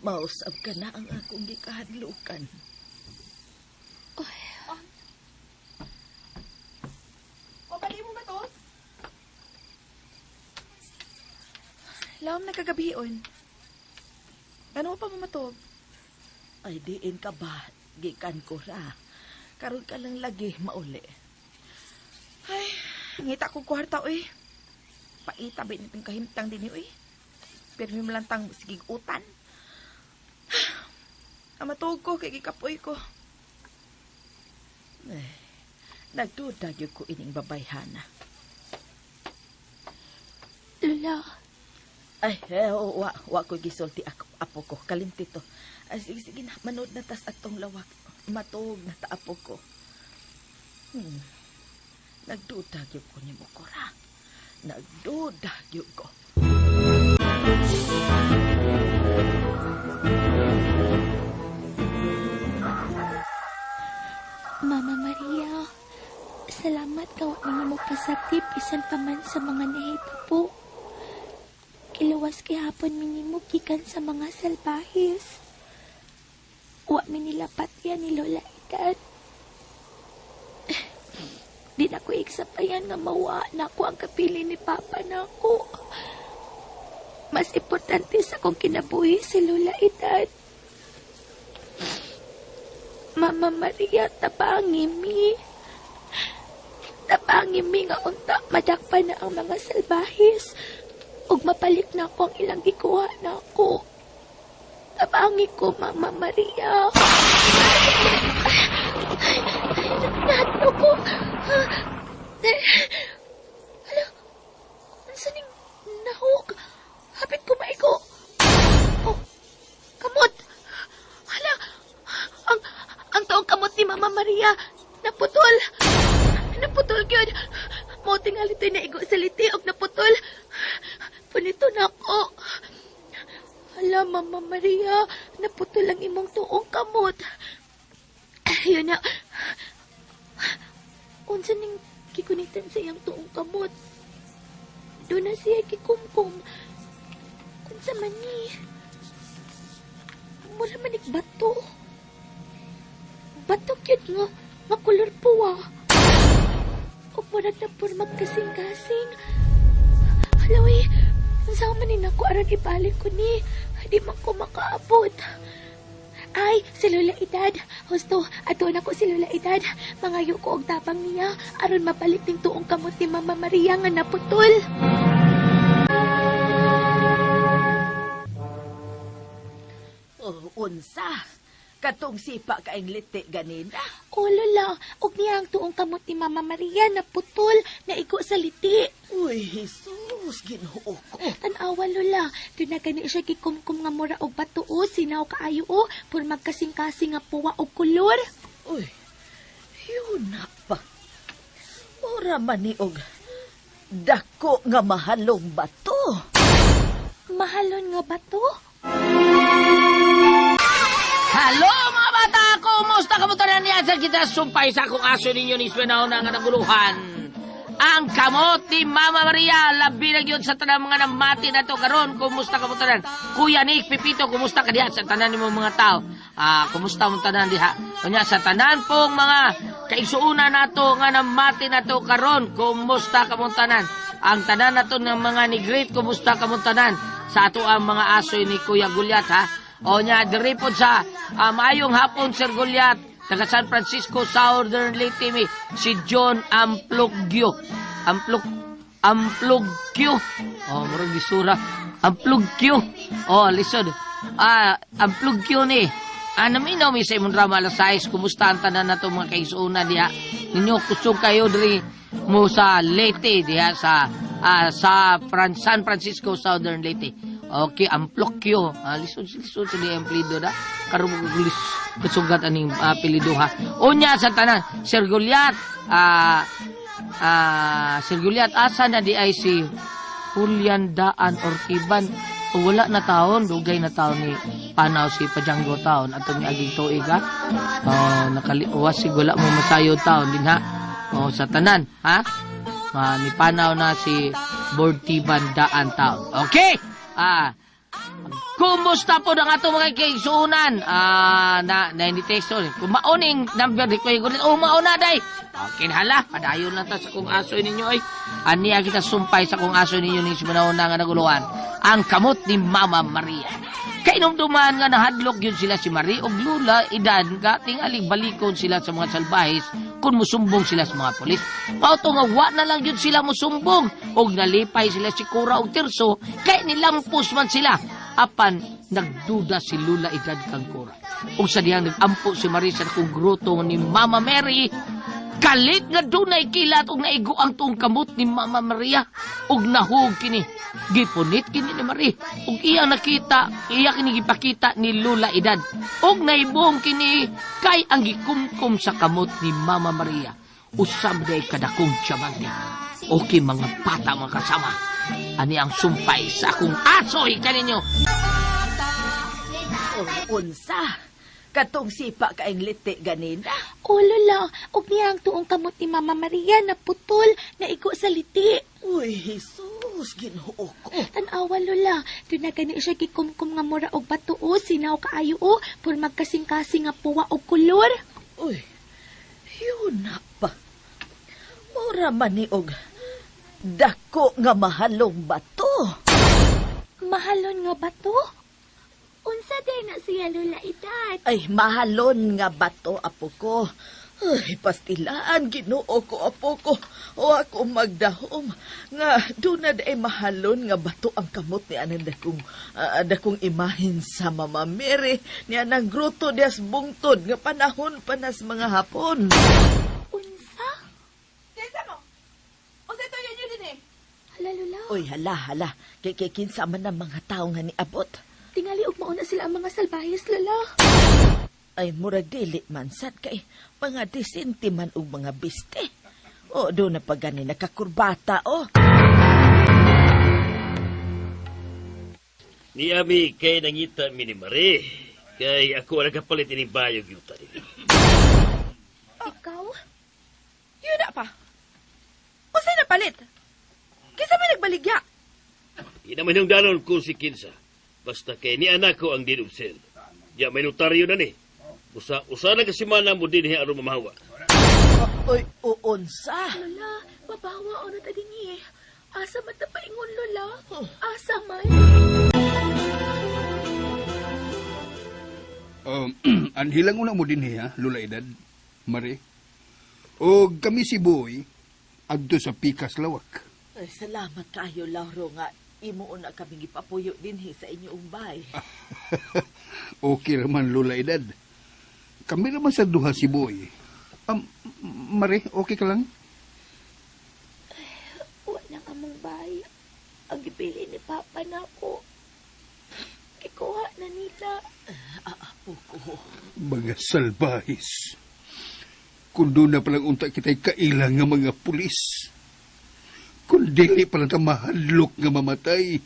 mausab ka na ang akong gikahadlukan.
O, bali mo ba to? Lawom nagkagabion. Ano pa mo matog?
Ay, diin ka ba? Gikan ko ra. Karon ka lang lagi mauli.
Ay, ngita ko kwarta, uy. Paita ba nitong kahimtang din uy. Pero may malantang sigig utan. Ang matuog ko, kay gikapoy ko.
Ay, nagduda gyud ko ining babayhana.
Lola,
Ay, eh, oh, wa ko gisulti ako, apo ko. Kalimti to. Ay, sige, sige na, manood na tas atong lawak. Matuog na ta apo ko. Nagduda gyud ko nimo ko ra. Nagduda gyud ko.
Mama Maria, salamat ka wa ninyo mo pasakit bisan pa man sa mga nahitabo. Kiluwas gihapon mi nimo gikan sa mga salbahis. Wa mi nilapat yan ni Lola Edad. Di na ko iksapayan nga mawa na ako ang kapili ni Papa na ako. Mas importante sa akong kinabuhi si Lola Edad. Mama Maria, tabangi mi. Tabangi mi nga unta madakpan na ang mga salbahis. Ug mapalik na ako ang ilang gikuha na ako. Tabangi ko, Mama Maria. Nato ko. Hala, unsa ning nahog? Hapit ko maigo. Oh, kamot. Hala, ang taong kamot ni Mama Maria naputol. Naputol gyud. Mao tingali to'y naigo sa liti og naputol. Punito na ako. Hala, Mama Maria, naputol ang imong tuong kamot. Ayun na. Unsa ning gigunitan sa iyang tuong kamot? Doon na siya gikumkum. Unsa man ni? Mura man nig bato. Bato gyud nga, nga kolor puwa. O murag na pur magkasing-kasing. Hala, uy. Unsa man ni nako aron ibalik ko ni. Di man ko makaabot. Ay, si Lola Edad. Husto, ato na ko si Lola Edad. Mangayo ko og tabang niya aron mabalik ning tuong kamot ni Mama Maria nga naputol.
Oh, unsa? Katong sipa kaing liti ganina.
O Lola, og niya ang tuong kamot ni Mama Maria naputol, naigo sa liti.
Uy, Jesus, Ginoo ko.
Tan-awa Lola, doon na gani siya gikumkum nga mura og bato o, sinaw kaayo o, pur magkasing-kasing nga puwa og kolor.
Uy, yun na pa. Mura man ni og dako nga mahalong bato.
Mahalon nga bato?
Hello mga bata! Kumusta ka mo tanan niya sa kita sumpay sa akong aso ninyo ni Swenaw na nga naguluhan. Ang kamot ni Mama Maria, labi na gyud sa tanan mga namati na to karon. Kumusta ka mo tanan? Kuya Nick, Pipito, kumusta ka diha sa tanan nimo mga tao? Ah, kumusta mo tanan diha? Unya sa tanan pong mga kaigsuuna nato nga namati nato karon, kumusta ka mo tanan? Ang tanan nato ng mga ni Great, kumusta ka mo tanan? Sa ato ang mga asoy ni Kuya Gulyat ha. O nya diri pod sa maayong hapon Sir Goliat taga San Francisco Southern Leyte mi si John Amplugyo. Amplug Amplugyo. Oh, murag gisura. Amplugyo. Oh, lisod. Ah, Amplugyo ni. Ah, naminaw mi sa imong drama alas 6. Kumusta ang tanan nato mga kaigsuonan diha? Ninyo kusog kayo diri mo sa Leyte diha sa San Francisco Southern Leyte. Okay, amplokyo. Ah, lisod lisod sa di emplido da. Karon mo kasugat aning apelyido ha. Unya sa tanan, Sir Goliat, Sir Goliat asa na di ay si Julian Daan Ortiban. O, wala na taon, dugay na taon ni panaw si Pajanggo taon atong aging tuig ha. Oh, nakaliwas si wala mo masayo taon din ha. Oh, sa tanan ha. Ah, ni panaw na si Bortiban Daan taon. Okay. Ah, kumusta po ang ato mga kaigsuunan? Ah, na na hindi texto. Kung mauning number ni Kuya Gulit, oh mauna day. Okay, hala, padayon lang ta sa kung aso ninyo ay. Aniya kita sumpay sa kung aso ninyo ni Simanawon nga naguluhan. Ang kamot ni Mama Maria. Kainumduman nga nahadlok yun sila si Marie og Lula edad nga tingaling balikon sila sa mga salbahis kung musumbong sila sa mga polis. Pauto nga wa na lang yun sila musumbong og nalipay sila si Cora og Tirso kay nilampos man sila apan nagduda si Lula edad kang Cora. Ug sa dihang nagampo si Marie sa kung gruto ni Mama Mary, kalit nga dunay kilat og naigo ang tuong kamot ni Mama Maria ug nahug kini. Gipunit kini ni Marie ug iya nakita, iya kini gipakita ni Lula edad. Ug naibong kini kay ang gikumkum sa kamot ni Mama Maria. Usab day kadakong tiyamante. Okay mga bata mga kasama. Ani ang sumpay sa akong asoy kaninyo.
Oh, unsa? Katong sipa kaing liti ganina.
O Lola, og niya ang tuong kamot ni Mama Maria naputol, naigo sa liti.
Uy, Jesus, Ginoo ko.
Tan-awa Lola, doon na gani siya gikumkum nga mura og bato o, sinaw kaayo o, pur magkasing-kasing nga puwa og kolor.
Uy, yun na pa. Mura man ni og dako nga mahalong bato.
Mahalon nga bato? Unsa day na siya Lola edad?
Ay, mahalon nga bato, apo ko. Ay, pastilaan, Ginoo ko, apo ko. O ako magdahom. Nga, doon na ay mahalon nga bato ang kamot ni anang dakong, dakong imahin sa Mama Mary. Ni anang gruto dias bungtod nga panahon panas mga hapon.
Unsa?
Kinsa mo? Unsa ito yun yun din eh?
Hala Lola,
Uy, hala, hala. Kay kay kinsa man ang mga tao nga niabot.
tingali og mauna sila ang mga salbayes Lola.
Ay, murag dili man sad kay mga disente man og mga biste. O, doon na pa gani nakakurbata, oh.
Ni Ami kay nangita mi ni Marie. Kay ako ang nakapalit ini bayog yuta nila.
Ikaw?
Yun na pa. Unsa napalit? Kinsa may nagbaligya?
Ina man yung danon kung si Kinsa. Basta kay ni anak ko ang deed of sale. Diya may notaryo na ni. Usa usa na kasi mana mo din aron mamahawa.
Uy, uunsa.
Lola, mabawa o na ta din eh. Asa man ta paingon, Lola? Asa man?
Anhilang una mo din ha, Lola Edad, Mare. O kami si Boy, adto sa Pikas Lawak.
Ay, salamat kayo, Lauro, nga imo na kami gipapuyo dinhi sa inyong bay.
Okay raman, Lola Edad. Kami naman sa duha si Boy. Mare, okay ka lang?
Wa nang among bay. Ang gibili ni Papa na ako. Gikuha na nila.
Aapo ko.
Mga salbahis. Kung doon na palang unta kita'y kailang nga mga pulis. Kung dili pala ta mahadlok nga mamatay,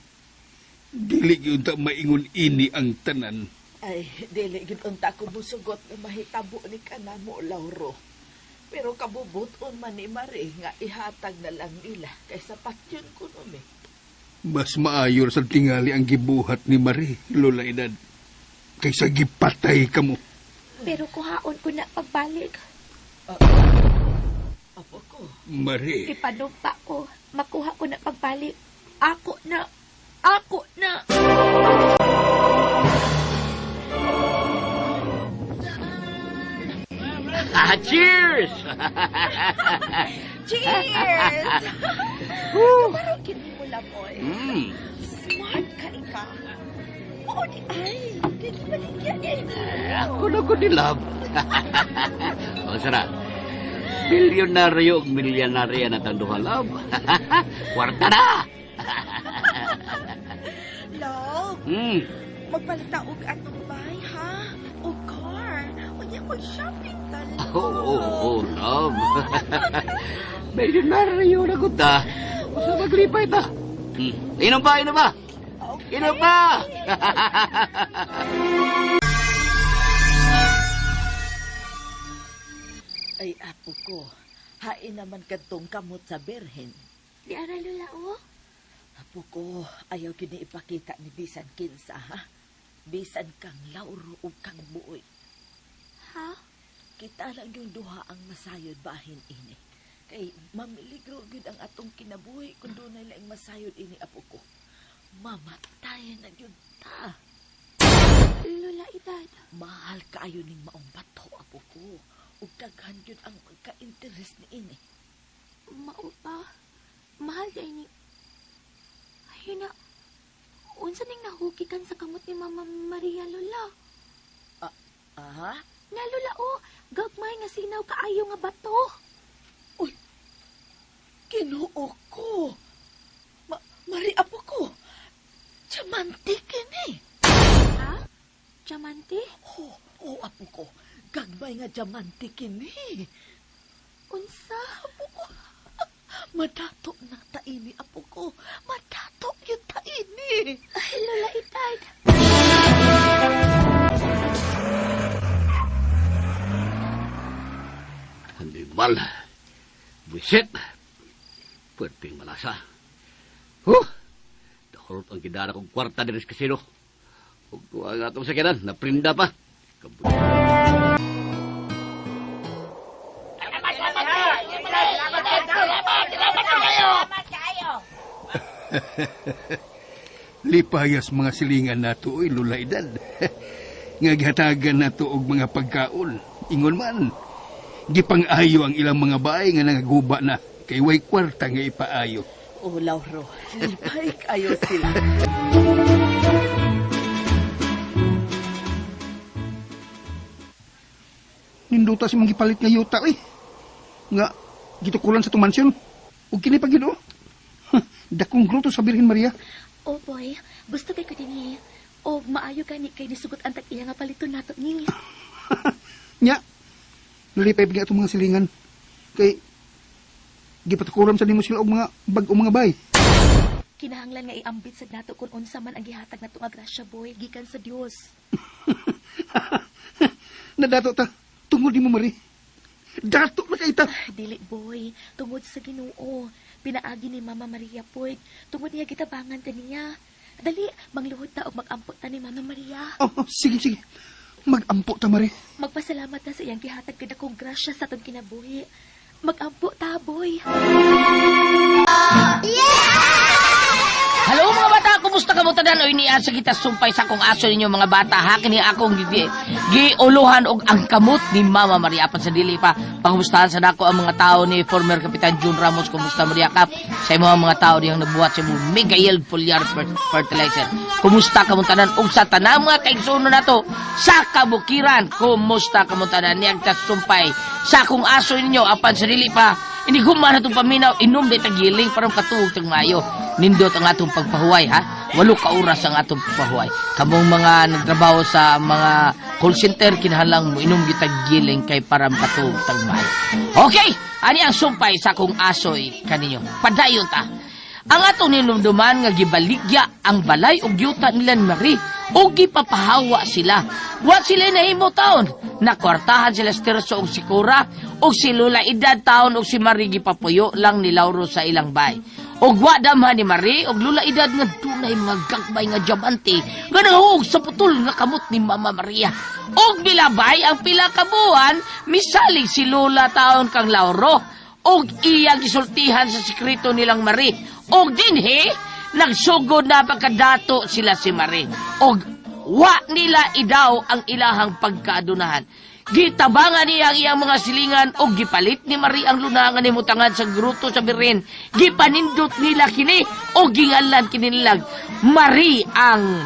dili gyud ta maingon ini ang tanan.
Ay, dili gid unta ko musugot nga mahitabo ni kanamo, Lauro. Pero kabubuton man ni Marie nga ihatag na lang nila kaysa patyon ko nun eh.
Mas maayor sa tingali ang gibuhat ni Marie, Lola Edad, kaysa gipatay kamo.
Pero kuhaon ko na pagbalik.
Apo ko.
Marie,
Ipanumpa ko. Makuha ko na pagbalik. Ako na. Ako na.
Ah, cheers!
Cheers! Kamarong kini mo laboy. Smart ka ika. Oo di ay. Kaya gibaligya niya ini.
Ako na ko ni love. O sara. Milyonaryo ug milyonarya na tang duha love. Kwarta na.
Love, magpalita og atong bay ha? Og car. Unya mag-shopping ta.
Oh, oh, oh, love. Milyonaryo na gud ta. Usa maglipay ta. Inom pa, inom pa. Inom pa.
Ay, apo ko. Hain naman kadtong kamot sa berhen.
Di ara, Lola, oh.
Apo ko, ayaw kini ipakita ni bisan kinsa, ha? Bisan kang Lauro o kang Buoy.
Ha?
Kita lang yung duha ang masayod bahin ini. Kay mamiligro gyud ang atong kinabuhi kung dunay laing masayod ini apo ko. Mamatay na gyud ta.
Lola, edad.
Mahal kaayo ning maong bato apo ko. Ug daghan gyud ang magka-interest ni ini.
Mao pa. Mahal di ay ni... Ay na. Unsa ning nahukikan sa kamot ni Mama Maria, Lola?
Aha?
Na, Lola, oh. Gagmay nga sinaw kaayo nga bato.
Ginoo ko. Mari apo ko. Diamante kini.
Ha? Diamante?
Oh, oh apo ko. Gagmay nga diamante kini.
Unsa?
Apo ko. Madato na taini apo ko. Madato yung taini.
Ay, Lola, itad.
Animal. Buisit. Pwedeng malasa. Huh! Dahurot ang gidara kong kwarta diri sa kasino. Ug kuha nga itong sakyanan, naprinda pa. Kabut.
Lipayas mga silingan nato oy Lola Edad. Nga gihatagan nato og mga pagkaon. Ingon man, gipang-ayo ang ilang mga baay nga nangaguba na kay way kwarta nga ipaayo.
Oh, Lauro, lipay kayo sila.
Ninduta si mong gipalit nga yuta eh. Nga gitukulan sa itong mansyon. Ug kini pa gid oh. Dakong gruto sa Birhen Maria.
Oh, boy. Gusto kay ko dinhi. O maayo gani kay nisugot ang tag-iya nga paliton nato ni.
Nya. Nalipay pa itong mga silingan. Kay gipatukuran sa nimo sila og mga bag-o mga bay.
Kinahanglan nga iambit sad nato kung unsa man ang gihatag nato nga grasya, boy, gikan sa Dios.
Nadato ta tungod nimo Mari. Dato na kay ta.
Dili, boy. Tungod sa Ginoo. Pinaagi ni Mama Maria, boy. Tungod niya gitabangan ta niya. Dali, mangluhod ta og magampo ta ni Mama Maria.
Oh, oh, sige sige. Magampo ta Mari.
Magpasalamat ta sa iyang gihatag kadakong grasya sa atong kinabuhi. Magampo ta, boy.
Yeah!
Kumusta ka mo tanan? Oy, niya sa kita sumpay sa akong aso ninyo mga bata. Ha, kini akong giuluhan og ang kamot ni Mama Maria. Apan sa dili pa, pangumustahan sa nako ang mga tao ni former Kapitan June Ramos. Kumusta Maria Kap? Sa imong mga tao diyang nagbuhat sa imong Mega Yield Foliar Fertilizer. Kumusta ka mo tanan? Og sa tanan mga kaigsuno nato sa kabukiran. Kumusta ka mo tanan? Niyang sumpay sa akong aso ninyo. Apan sa dili pa, ini guma na itong paminaw, inom di tagiling para makatuog tag maayo. Nindot ang atong pagpahuway, ha? 8 ka oras ang atong pagpahuway. Kamong mga nagtrabaho sa mga call center, kinahanglan mo inom gyud giling kay para makatuog tag maayo. Okay, ani ang sumpay sa akong asoy kaninyo. Padayon ta. Ang atong ninumduman nga gibaligya ang balay og yuta nila ni Marie ug gipapahawa sila. Wa sila nahimo taon. Nakwartahan sila si Tirso og si Cora og si Lola Edad taon og si Marie gipapuyo lang ni Lauro sa ilang bay. Og wa damhan ni Marie og Lola Edad nga dunay mga gagmay nga diamante nga nahug sa putol nga kamot ni Mama Maria. Og milabay ang pila ka buwan, misalig si Lola taon kang Lauro og iya gisultihan sa sekreto nilang Marie. Og dinhi, nagsugod na pagkadato sila si Marie. Og wa nila idaw ang ilahang pagkaadunahan. Gitabangan niya ang iyang mga silingan og gipalit ni Marie ang lunangan ni mutangan sa gruto sa Birin. Gipanindot nila kini og gingalan kini nilag Marie ang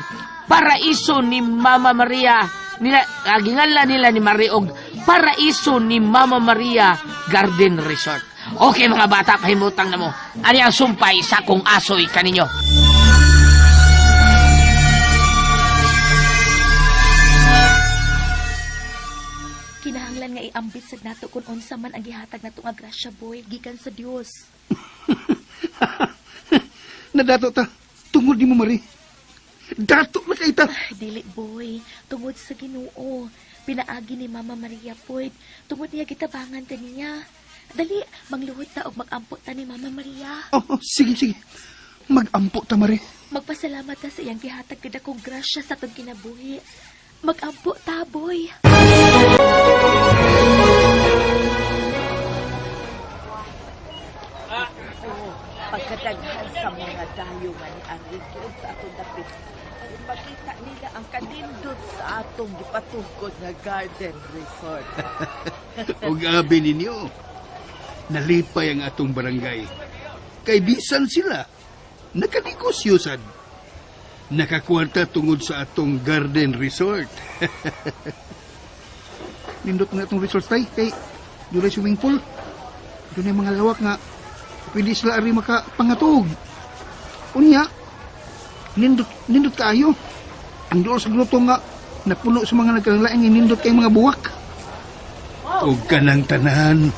paraiso ni Mama Maria. Nila, gingalan nila ni Marie og paraiso ni Mama Maria Garden Resort. Okay mga bata, pahimutang na mo. Ani ang sumpay sa akong asoy kaninyo.
Kinahanglan nga iambit sad nato kung unsa man ang gihatag nato nga grasya, boy, gikan sa Dios.
Nadato ta, tungod ni mo, Marie. Dato na kay ta.
Ay, dili, boy, tungod sa Ginoo. Pinaagi ni Mama Maria pod, tungod niya gitabangan ta niya. Dali, mangluhod ta og magampo ta ni Mama Maria.
Oh, oh, sige, sige. Magampo ta, Marie.
Magpasalamat ta sa iyang gihatag kadakong grasya sa atong kinabuhi. Magampo ta, boy.
Pagkadaghan sa mga dayo nga ni Enrique sa atong dapit. Aron makita nila ang kanindot sa atong gipatugod nga garden resort.
Og abi ninyo, nalipay ang atong barangay. Kay bisan sila, nakanegosyo sad. Nakakwarta tungod sa atong garden resort. Nindot nga atong resort tay, kay dunay swimming pool. Dunay mga lawak nga pwede sila ari makapangatog. Unya, nindot nindot kaayo. Ang duol sa gruto nga napuno sa mga nagkalain nga nindot kay mga buwak. Og kanang tanan,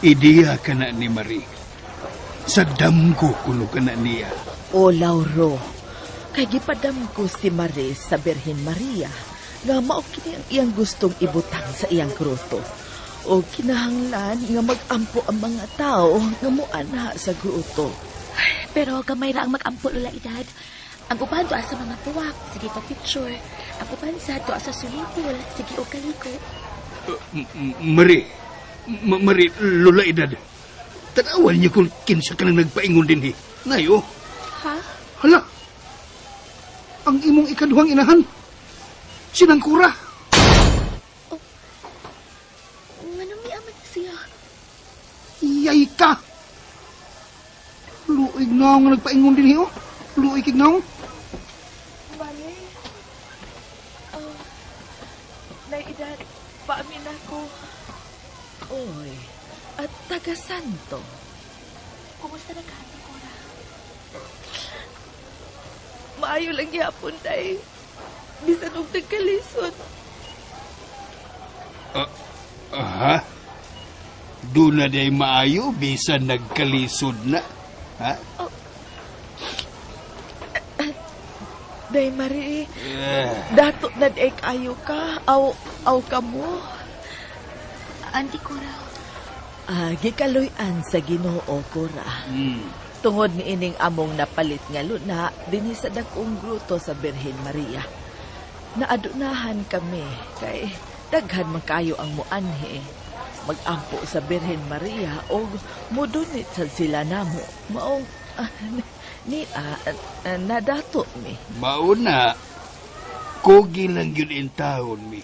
ideya ka na ni Marie. Sa damgo kuno ka na niya.
O Lauro, kay gipadamgo si Marie sa Birhen Maria nga mao kini ang iyang gustong ibutang sa iyang gruto. O kinahanglan nga magampo ang mga tao nga muanha sa gruto.
Pero gamay ra ang magampo, Lola Edad. Ang uban doa sa mga tuwak, sige pa picture. Ang uban sa doa sa swimming pool, sige og kaliko.
Marie, Marie, Lola Edad, tanawan niyo kung kinsa ka nang nagpaingon din eh. Ngayo,
Ha?
hala, ang imong ikaduhang inahan, sinangkura.
Nganong miaman na siya?
Iyay ka. Luig na nga nagpaingon din eh, oh. Luig kig naong.
Marie, oh, nay edad, paamin ako. Oy, at taga Santo.
Kumusta na ka, Ate Cora?
Maayo lang gyapon, day. Bisan og nagkalisod.
Aha. Doon na day maayo, bisan nagkalisod na. Ha?
Day Marie, dato na day kayo ka. Aw, aw ka mo.
Auntie Cora,
Ah, gikaluy-an sa Ginoo, Cora. Tungod ni ining among napalit nga luna dinhi sa dakong gruto sa Birhen Maria. Naadunahan kami kay daghan man kayo ang muanhi. Magampo sa Birhen Maria og mudunit sad sila namo. Maong Ni nadato mi.
Mauna, kugi lang yun in taon mi.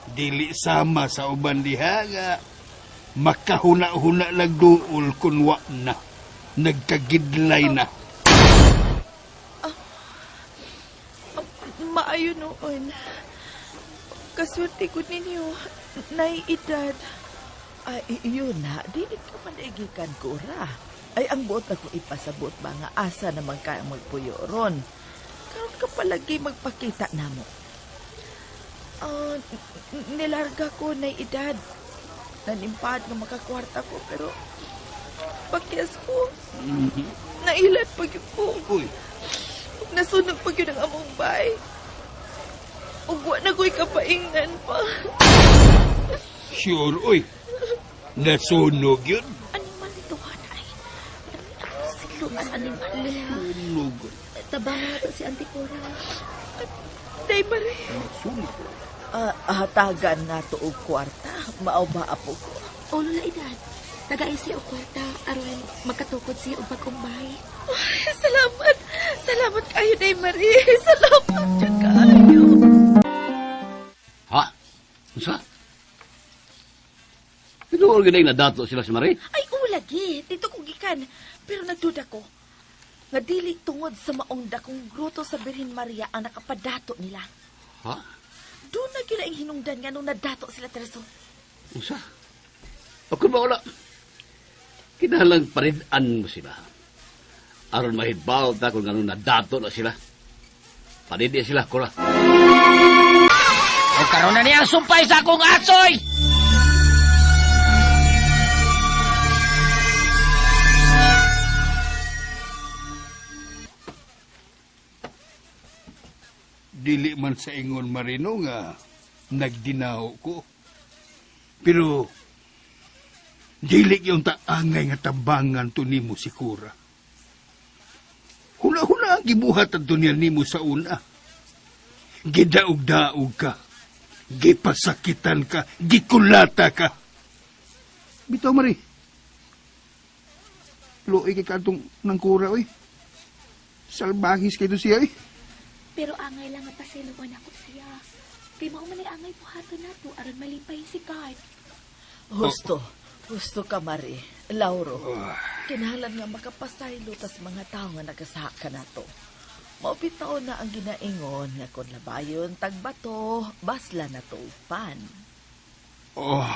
Dili sama sa uban diha nga makahuna-huna lang duol kun wa na. Nagkagidlay na.
Maayo noon. Kaswerte ko ninyo, nay edad.
Ay, yun na. Dili ka man igikan ko ra. Ay, ang buot ako ipasabot ba nga asa naman kaya magpuyo ron. Karon ka palagi magpakita namo.
Ah, nilarga ko nay edad. Nanimpad nga makakwarta ko pero pakyas ko. Nailat pag yun ko.
Uy,
Nasunog pag yun ang among bay. Ug wa na ko'y kapaingnan pa.
sure, uy. Nasunog yun.
Animal ito, hanay. Silo ang animal.
Sunog.
Tabang na to si Auntie Cora.
Day Marie.
Nasunog.
Hatagan na to og kwarta. Mao ba apo ko?
O Lola Edad, tagaay siya og kwarta aron magkatukod siya og bagong bahay.
Salamat. Salamat kayo, Day Marie. Salamat jud kaayo.
Ha? Unsa? Tinuod gyud na dato sila si Marie.
Ay, ulagi. Dito ko gikan. Pero nagduda ko. Nga dili tungod sa maong dakong gruto sa Birhen Maria ang nakapadato nila.
Ha?
Doon na gyud ang hinungdan nga nung nadato sila Terso.
Unsa? Ako ba wala? Kinalang parid-an mo sila. Aron mahibaw ta kung anong nadato na sila. Paridi sila, kura.
O karon na niya ang sumpay sa akong asoy!
Dili man sa ingon Marino nga nagdinaho ko. Pero dili yung taangay nga tabangan to nimo si Cora. Huna-huna ang gibuhat ang niya nimo sa una. Gidaog-daog ka. Gipasakitan ka. Gikulata ka. Bitaw, Mari. Luoy kay kadtong nang Cora, oy. Salbahis kay to siya, eh.
Pero angay lang nga pasayloan ako siya. Kay mao man ay angay buhaton nato aron malipay si God.
Husto. Husto ka, Marie. Lauro. Kinahanglan nga makapasaylo tas mga tao nga nagasaka nato. Maupitaw na ang ginaingon nga kon labayon tagbato, basla na tupan.
Oh,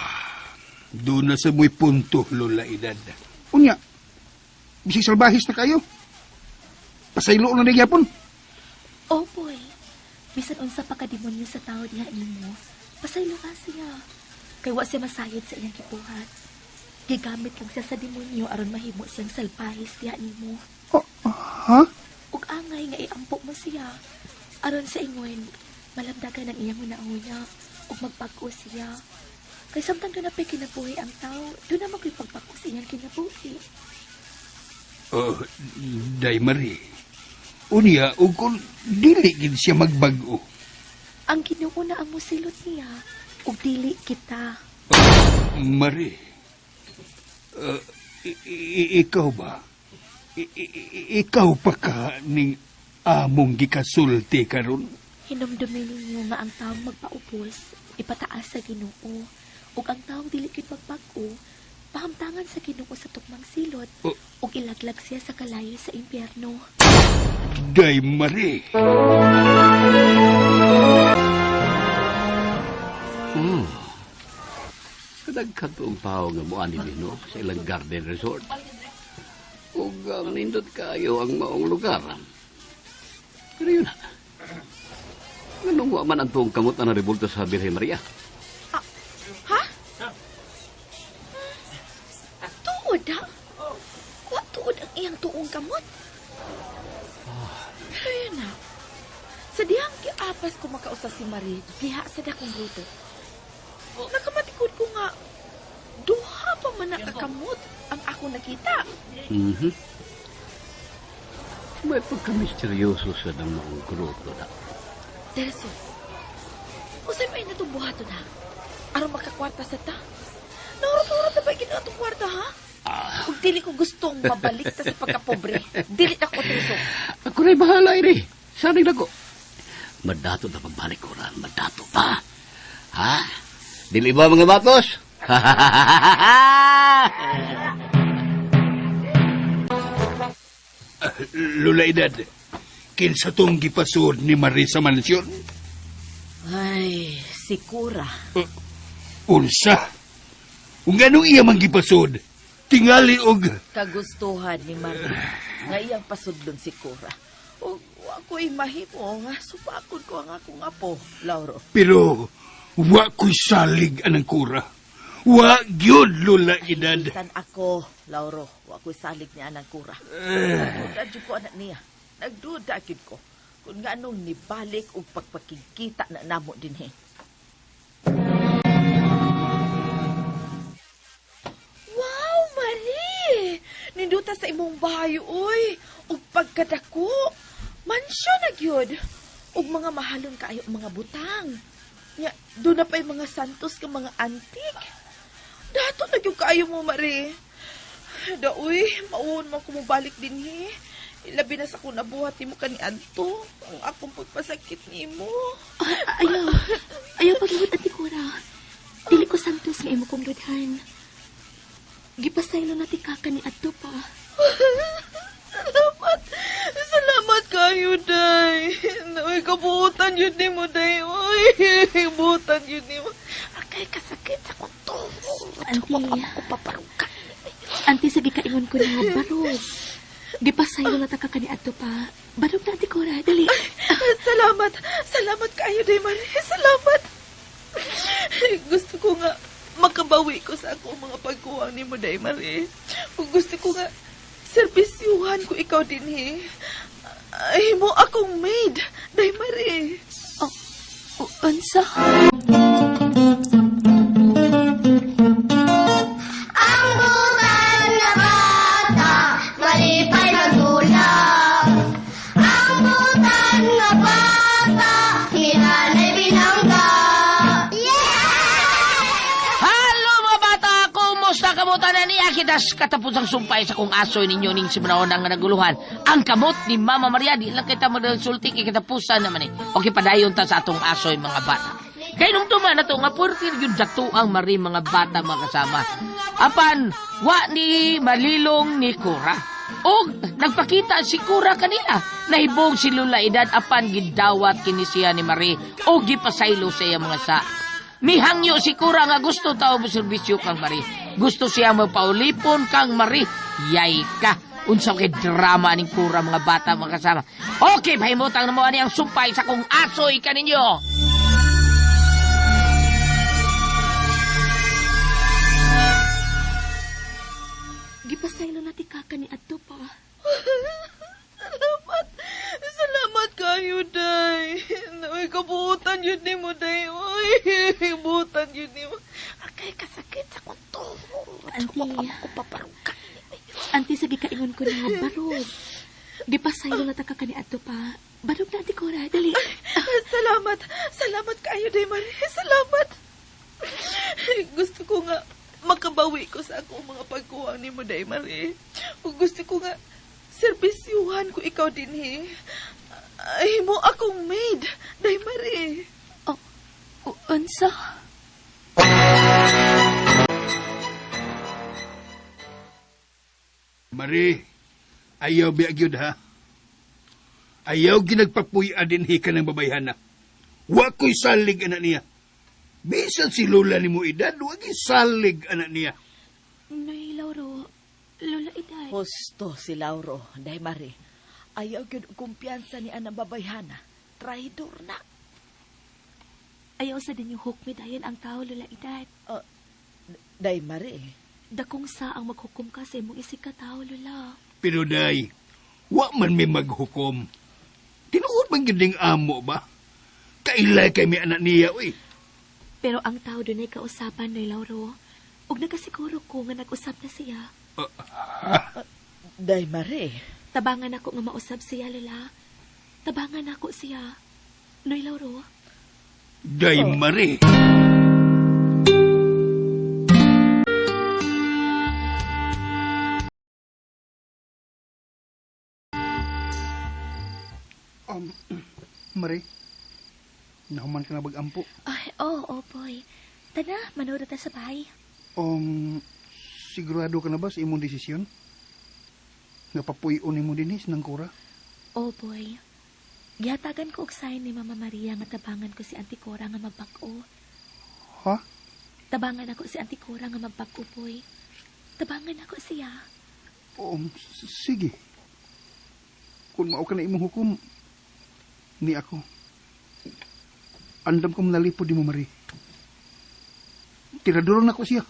doon na sa mo'y punto, Lola Edad. Unya, bisig salbahis na kayo. Pasaylo na nagyapon.
Oh boy, bisan unsa pa ka demonyo sa tao diha nimo, pasaylo ka siya. Kay wa siya masayod sa iyang gibuhat. Gigamit lang siya sa demonyo aron mahimo siyang salbahis diha nimo.
Oh, ha?
Ug angay nga iampo mo siya. Aron sa ingon, malamdagan ang iyang hunahuna ug magbag-o siya. Kay samtang doon na pa'y kinabuhi ang tao, doon na mago'y pagbag-o sa iyang kinabuhi.
Oh, Day Marie. Unya, ug kung dili gid siya magbag-o.
Ang Ginoo na ang musilot niya, ug dili kita.
Marie, ikaw ba? Ikaw pa ka ning among gikasulti karon?
Hinumdumin ninyo nga ang taong magpaubos, ipataas sa Ginoo, ug ang taong dili gyud magbag-o, pahamtangan sa Ginoo sa tukmang silot,
Oh.
ug ilaglag siya sa kalayo sa impyerno.
Day Marie.
Kadaghan toong tao nga muani din, no? Sa ilang garden resort. Ug ang nindot kayo ang maong lugar. Pero yun na. Nganong wa man ang tuong kamot na narebulto sa Birhen Maria?
Ha? Tuod ha? Wa tuod ang iyang tuong kamot. Pero yun na. Sa dihang giapas ko makausa si Marie, diha sa dakong gruto. Nakamatikod ko nga, duha pa man nakakamot ang ako nakita.
Mhm. May pagka-misteryoso sa ng maong grupo na.
Terso, usay pa na itong buhaton ha? Aron makakwarta sa ta? Nahurot-hurot na ba ginawa itong kwarta ha?
Ah,
Dili ko gustong mabalik ta sa pagkapobre. Dili na ko tusok.
Ako na'y bahala ini. Sanig na ko. Madato na pagbalik ko ra. Madato pa. Ha? Dili ba mga batos?
Lula edad, kinsa tong gipasud ni Marie sa mansyon?
Ay, si Cora.
Unsa? Kung anong iya man gipasud? Tingali og
Kagustuhan ni Marie nga iyang pasudlon si Cora. Ug wa ko'y mahimo nga supakon ko ang akong apo, Lauro.
Pero wa ko'y salig anang kura. Wa gyud Lola Edad.
Bisan ako, Lauro, wa ko'y salig niya anang Cora. Nagduda jud ko anak niya. Nagduda gyud ko kung nganong nibalik og pagpakigkita na namo dinhi.
Wow, Marie! Ninduta sa imong bahay, uy! Ug pagkadako, mansyon na gyud. Ug mga mahalon kaayo ang mga butang. Nya, doon na pa'y mga santos ka mga antik. Dato na gyud kaayo mo, Marie. Da, uy, mauon man ko mobalik dinhi. Ilabi na sa kung nabuhat nimo kani adto ang akong pagpasakit nimo.
Ah, ayaw. Ayaw paglihot, Ate Cora. Dili ko santos nga imo kong lodhan. Gipasaylo na ti kaka ni adto pa.
Salamat. Salamat kayo, Day. Uy, kabuutan yun ni mo, Day. Uy, kabuutan yun ni mo. Akay, kasakit sa kong tubo.
Auntie. Auntie, sige kaingon ko na, barog. Gipasaylo na ta ka ni adto pa. Barog na, Ate Cora. Dali.
Salamat. Salamat kayo, Day Marie. Salamat.
Gusto ko nga makabawi ko sa akong mga pagkuwang ni mo, Day Marie. Ug gusto ko nga serbisyuhan ko ikaw dinhi. Ay mo akong maid, Day Marie.
O, unsa?
Ang butan na bata, malipay magulak. Ang butan na bata, ni nanay binangga. Yeah!
Hello mga bata! Kumusta kamo tanan niya? Kitas katapos ang sumpay sa kong asoy ninyo ning simraon ang naguluhan. Ang kamot ni Mama Maria, di lang kita madalsulti kay katapusan naman eh. Okay, padayon ta sa atong asoy mga bata. Kay nung tuma na to, nga purtir yung dato ang mari mga bata mga kasama. Apan, wa ni malilong ni Cora. Og nagpakita si Cora kanila. Nahibog si Lula Edad apan gidawat kini siya ni Marie o gipasaylo sa iya mga sa. Mihangyo si Cora nga gusto tao mo serbisyo kang Marie. Gusto siya mapaulipon kang Marie. Yay ka. Unsa kay drama ning Cora mga bata mga kasama. Okay, pahimutang na mo ani ang sumpay sa kong asoy kaninyo.
Gipasaylo na ti kaka ni adto pa.
Salamat. Salamat kayo, Day. Uy, kabuutan yun ni mo, Day. Uy, kabuutan yun ni mo. Akay, kasakit sa kong tubo.
Auntie. Auntie, sige kaingon ko na, barog. Gipasaylo na ta ka ni adto pa. Barog na, Ate Cora. Dali.
Salamat. Salamat kayo, Day Marie. Salamat. Gusto ko nga makabawi ko sa akong mga pagkuwang ni mo, Day Marie. Ug gusto ko nga serbisyuhan ko ikaw dinhi. Ay mo akong maid, Day Marie.
O, unsa?
Marie, ayaw biya gyud ha. Ayaw ginagpapuy-a dinhi ka ng babayhana. Wa ko'y salig anak niya. Bisan si Lola ni mo edad, wa gyud salig anak niya.
Nay, Lauro. Lola Iday.
Husto si Lauro, Day Marie. Ayaw gyud og kumpiyansa ni anang babayhana. Traidor na.
Ayaw sa din yung hook me dayon ang tao, Lola Iday.
Day Marie.
Dakong sa ang maghukom ka sa imong isig ka tao, Lola.
Pero day, wa man may maghukom. Tinuod man gyud ning amo ba? Kailay kay mi anak niya, uy.
Pero ang tao dunay kausapan, Nay Lauro. Ug nakasiguro ko nga nag-usap na siya.
Day Marie.
Tabangan ako nga mausap siya, Lola. Tabangan ako siya. Noy Lauro.
Day Marie. Marie, nahuman ka na bag-ampo.
Ay, oo, oh, boy. Tana, manood ta sa bahay.
Sigurado ka na ba sa imong desisyon? Nga papuy-on nimo dinhi sa Nangkura?
Oh, boy. Gihatagan ko og sign ni Mama Maria nga tabangan ko si Auntie Cora nga mabag-o.
Ha?
Tabangan ako si Auntie Cora nga mabag-o, boy. Tabangan ako siya.
Sige. Kung mao ka na imong hukom, ni ako. Andam ko manalipod di mo, Marie. Tirador na ko siya.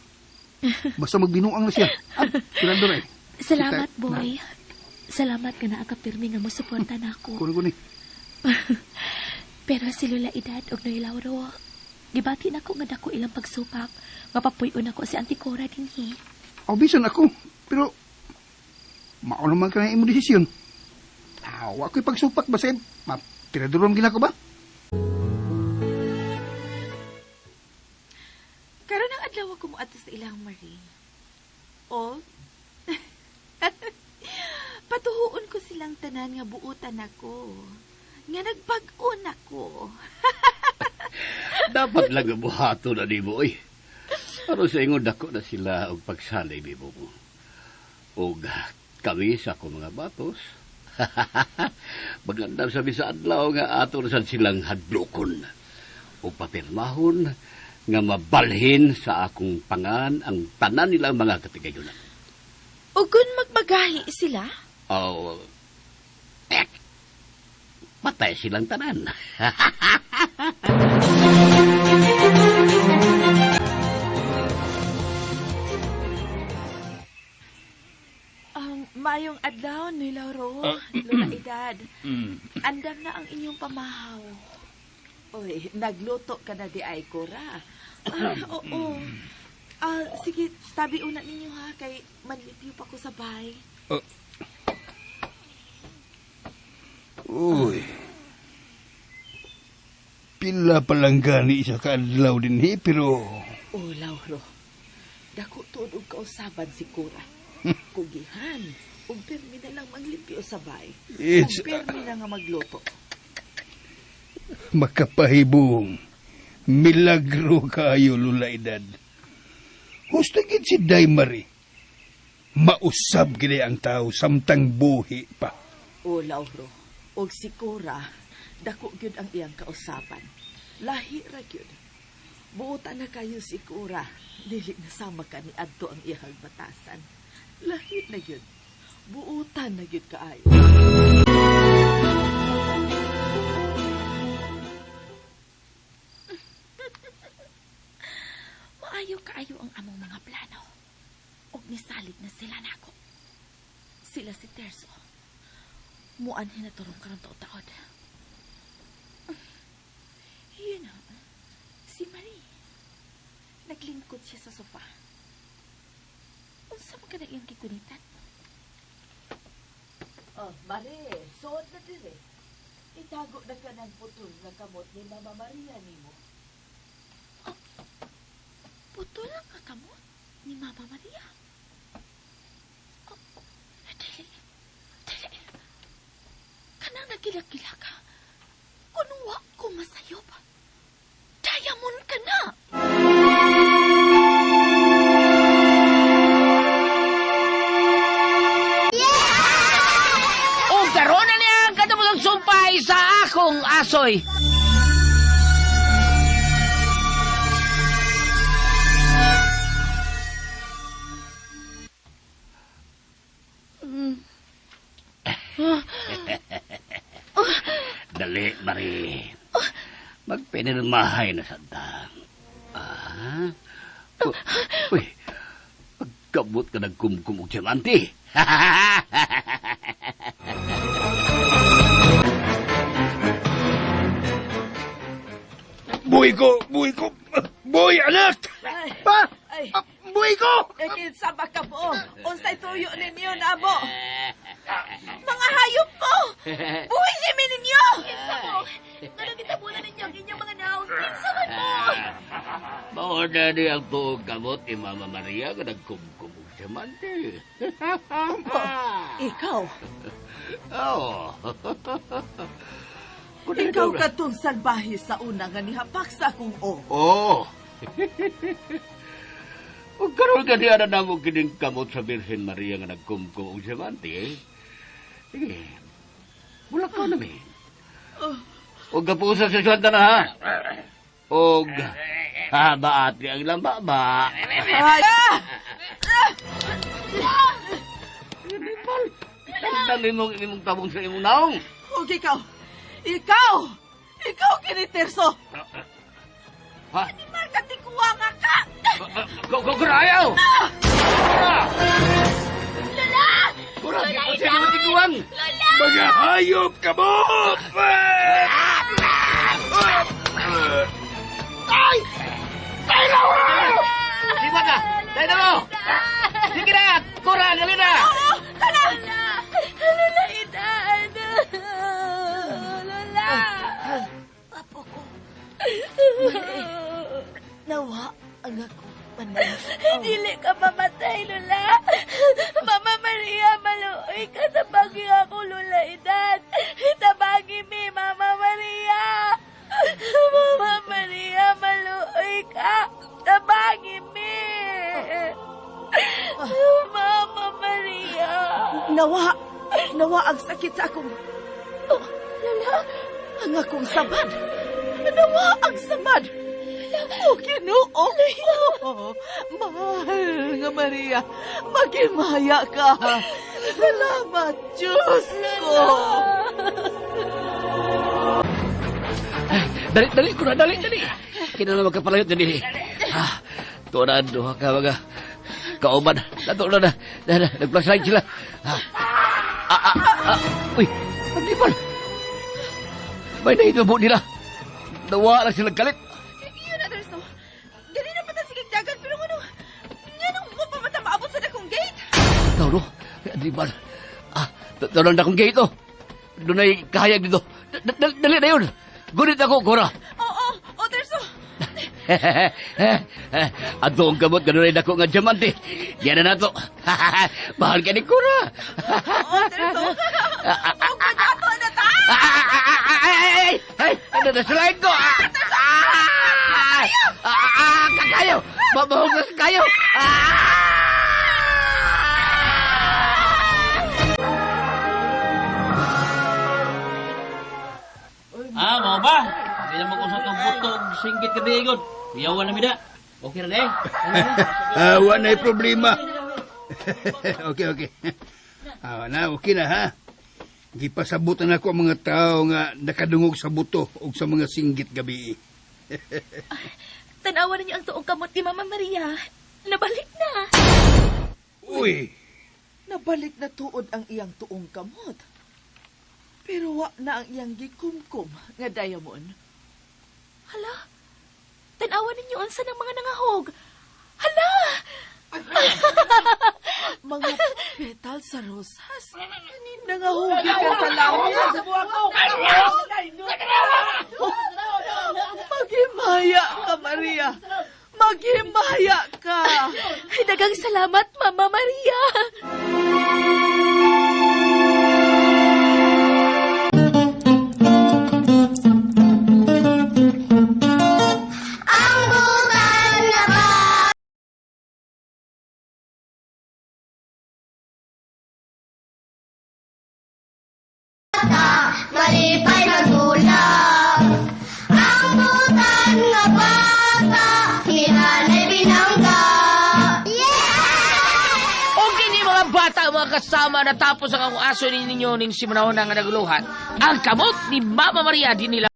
Basta magbinuang na siya. Ah, tirador eh.
Salamat,
Kita-
boy. Salamat ka na akapirmi nga mo suporta na ako.
Kuno ni.
Pero si Lola Edad og Noy Lauro, gibati na ko nga dako ilang pagsupak. Mapapuy-on ako si Auntie Cora dinhi.
O, bisan ako. Pero, mao naman ka na imong desisyon. Awa ko'y pagsupak ba, Seb? Tirador gina ko ba?
Karon ang adlaw ako moadto sa ilang Marie. O patuhuon ko silang tanan nga buutan ako. Nga nagbag-on ako.
Dapat lang nga buhaton na nimo, oy. Aron sa ingon dako na sila og pagsanay nimo mo. Og kami sa akong mga batos. Magandam sa bisa adlaw nga ato na sad silang hadlokon o papirmahon nga mabalhin sa akong pangan ang tanan nilang mga katigayunan.
O kun magbagahi sila?
Oh, ek, patay silang tanan.
Mayong adlaw ni Lauro, Lola Edad. Andam na ang inyong pamahaw.
Uy, nagluto ka na di ay, Cora.
Ah, oo. Ah, sige, tabi una ninyo ha kay manlipyo pa ko sa bahay.
Uy. Pila palang gani isa ka adlaw dinhi, pero...
Oh, Lauro. Dako tuod og kausaban si Cora. Kugihan, ug pirmi na lang maglimpyo sa bahay.
It's-
Ug pirmi na nga magluto.
Makapahibong. Milagro kayo, Lula Edad. Husto gid si Day Marie. Mausab gid ang tao samtang buhi pa.
O, Lauro, og si Cora, dako gyud ang iyang kausaban. Lahi ra gyud. Buotan na kayo si Cora. Dili na sama ka ni adto ang iyang batasan. Lahi na gyud. Buotan na gyud kaayo.
Maayo kaayo ang among mga plano. Og nisalig na sila nako. Sila si Terso. Muan hinaturong karon taod-taod. Yun na. Si Marie. Naglingkod siya sa sofa. Unsa man ka na iyang gigunitan?
Oh, Marie, suod na dire. Itago na ka ng putol nga kamot ni Mama Maria nimo.
Oh, putol ang kakamot ni Mama Maria. Oh, dili, dili. Kanang nagilak-gila ka. Kunuwa ko masayop. Diamond ka na!
O karon na niya ang katapusang sumpay sa akong asoy.
Dali, Marie. Magpinirmahay na santa. Ah? Uy, pagkabot ka nagkumkum og diamante.
Buhi ko! Buhi ko! Buhi, anak! Pa!
Ay.
Ah, buhi ko!
Eh, kinsa ba ka po? Unsay tuyo ninyo na mo?
Mga hayop mo! Buhi mi ninyo! Kinsa mo? Ganun gitabunan ninyo ang inyong mga naong. Kinsa man mo?
Mao na ni ang tuog kamot ni Mama Maria nga nagkumkum og diamante.
Ikaw,
Oo.
Ikaw katong salbahe sa una nga nihapak sa akong o.
Oh. Ug karon ka diya na namo kining kamot sa Birhen Maria nga nagkumkum og diamante. Eh. Sige. Wala ka na mi. Og kapusa sa sweldo na ha. Og habaat ni ang lamba ba.
Ay! Ah!
Tagdan imong imong tabong sa imong naong.
Ug ikaw! Ikaw! Ikaw kini Terso!
Ha?
Animal ka tikuwa nga ka!
Go go go ayaw. Lola! Kura, di ko siya tiguan.
Mga hayop ka mo!
Sibat na! Dahil na mo! Sige na! Kura, dali na!
Lola, edad! Lola!
Apo ko. Nawa ang ako panay.
Dili ka mamatay, Lola. Mama Maria, maluoy ka sa bagi ako, Lola edad. Tabagi mi, Mama Maria. Mama Maria, maluoy ka. Tabagi mi. Mama Maria.
Nawa! Nawa ang sakit sa akong...
Oh, Lola,
Ang akong samad! Nawa ang samad! O Ginoo ko! Mahal nga Maria, maghimaya ka! Salamat, Diyos ko!
Dali, dali, Kura, dali, dali! Kina na magkapalayot dali. Ah, tuwa na, duha ka mga kauban. Nato na na, na, na nag-flashlight sila. Ah, ah, ah, ah. Uy, ano ba? May nahitubo nila. Nawa na silang galit.
Yun na, Terso. Ganina pa ta sige dagat, pero nganong... Nganong mo pa mata maabot sa dakong gate?
Tao no, di ba? Ah, tao lang na akong gate, oh. Doon ay kahayag dito. Dali na yun. Gunit ako, Cora.
Oo, oo, Terso.
Ato ang kamot, ganun ay dako nga diamante. Yan na nato. Mahal ka ni Cora.
Oo, Terso. Og magato na ta!
Ay, ay, ay, ay, ano na slide ko? Ah, ah, ah, ah, kakayo. Mabahugas kayo. Ah!
Ah, mao ba? Hindi na mag-usap ng buto og singgit ka bigod. Iyawan na mida. Okay ra eh.
Ah, wala na problema. Okay, okay. Ah, na, okay na ha. Gipasabutan ako ang mga tao nga nakadungog sa buto o sa mga singgit gabi.
Tanawa ninyo ang tuong kamot ni Mama Maria. Nabalik na.
Uy,
Nabalik na tuod ang iyang tuong kamot. Pero wa na ang iyang gikumkum nga diamond.
Hala, tanawa ninyo unsa ng mga nangahog. Hala!
Mga petal sa rosas. Nangahugi ka sa langit. Maghimaya ka, Maria. Maghimaya ka.
Dagang salamat, Mama Maria.
Ang butan nga bata, malipay nagulak. Ang butan nga bata, hinanay binangga. Yeah!
O kini mga bata, mga kasama, natapos ang akong aso ninyo ning simanahon nga naguluhan. Ang kamot ni Mama Maria di nila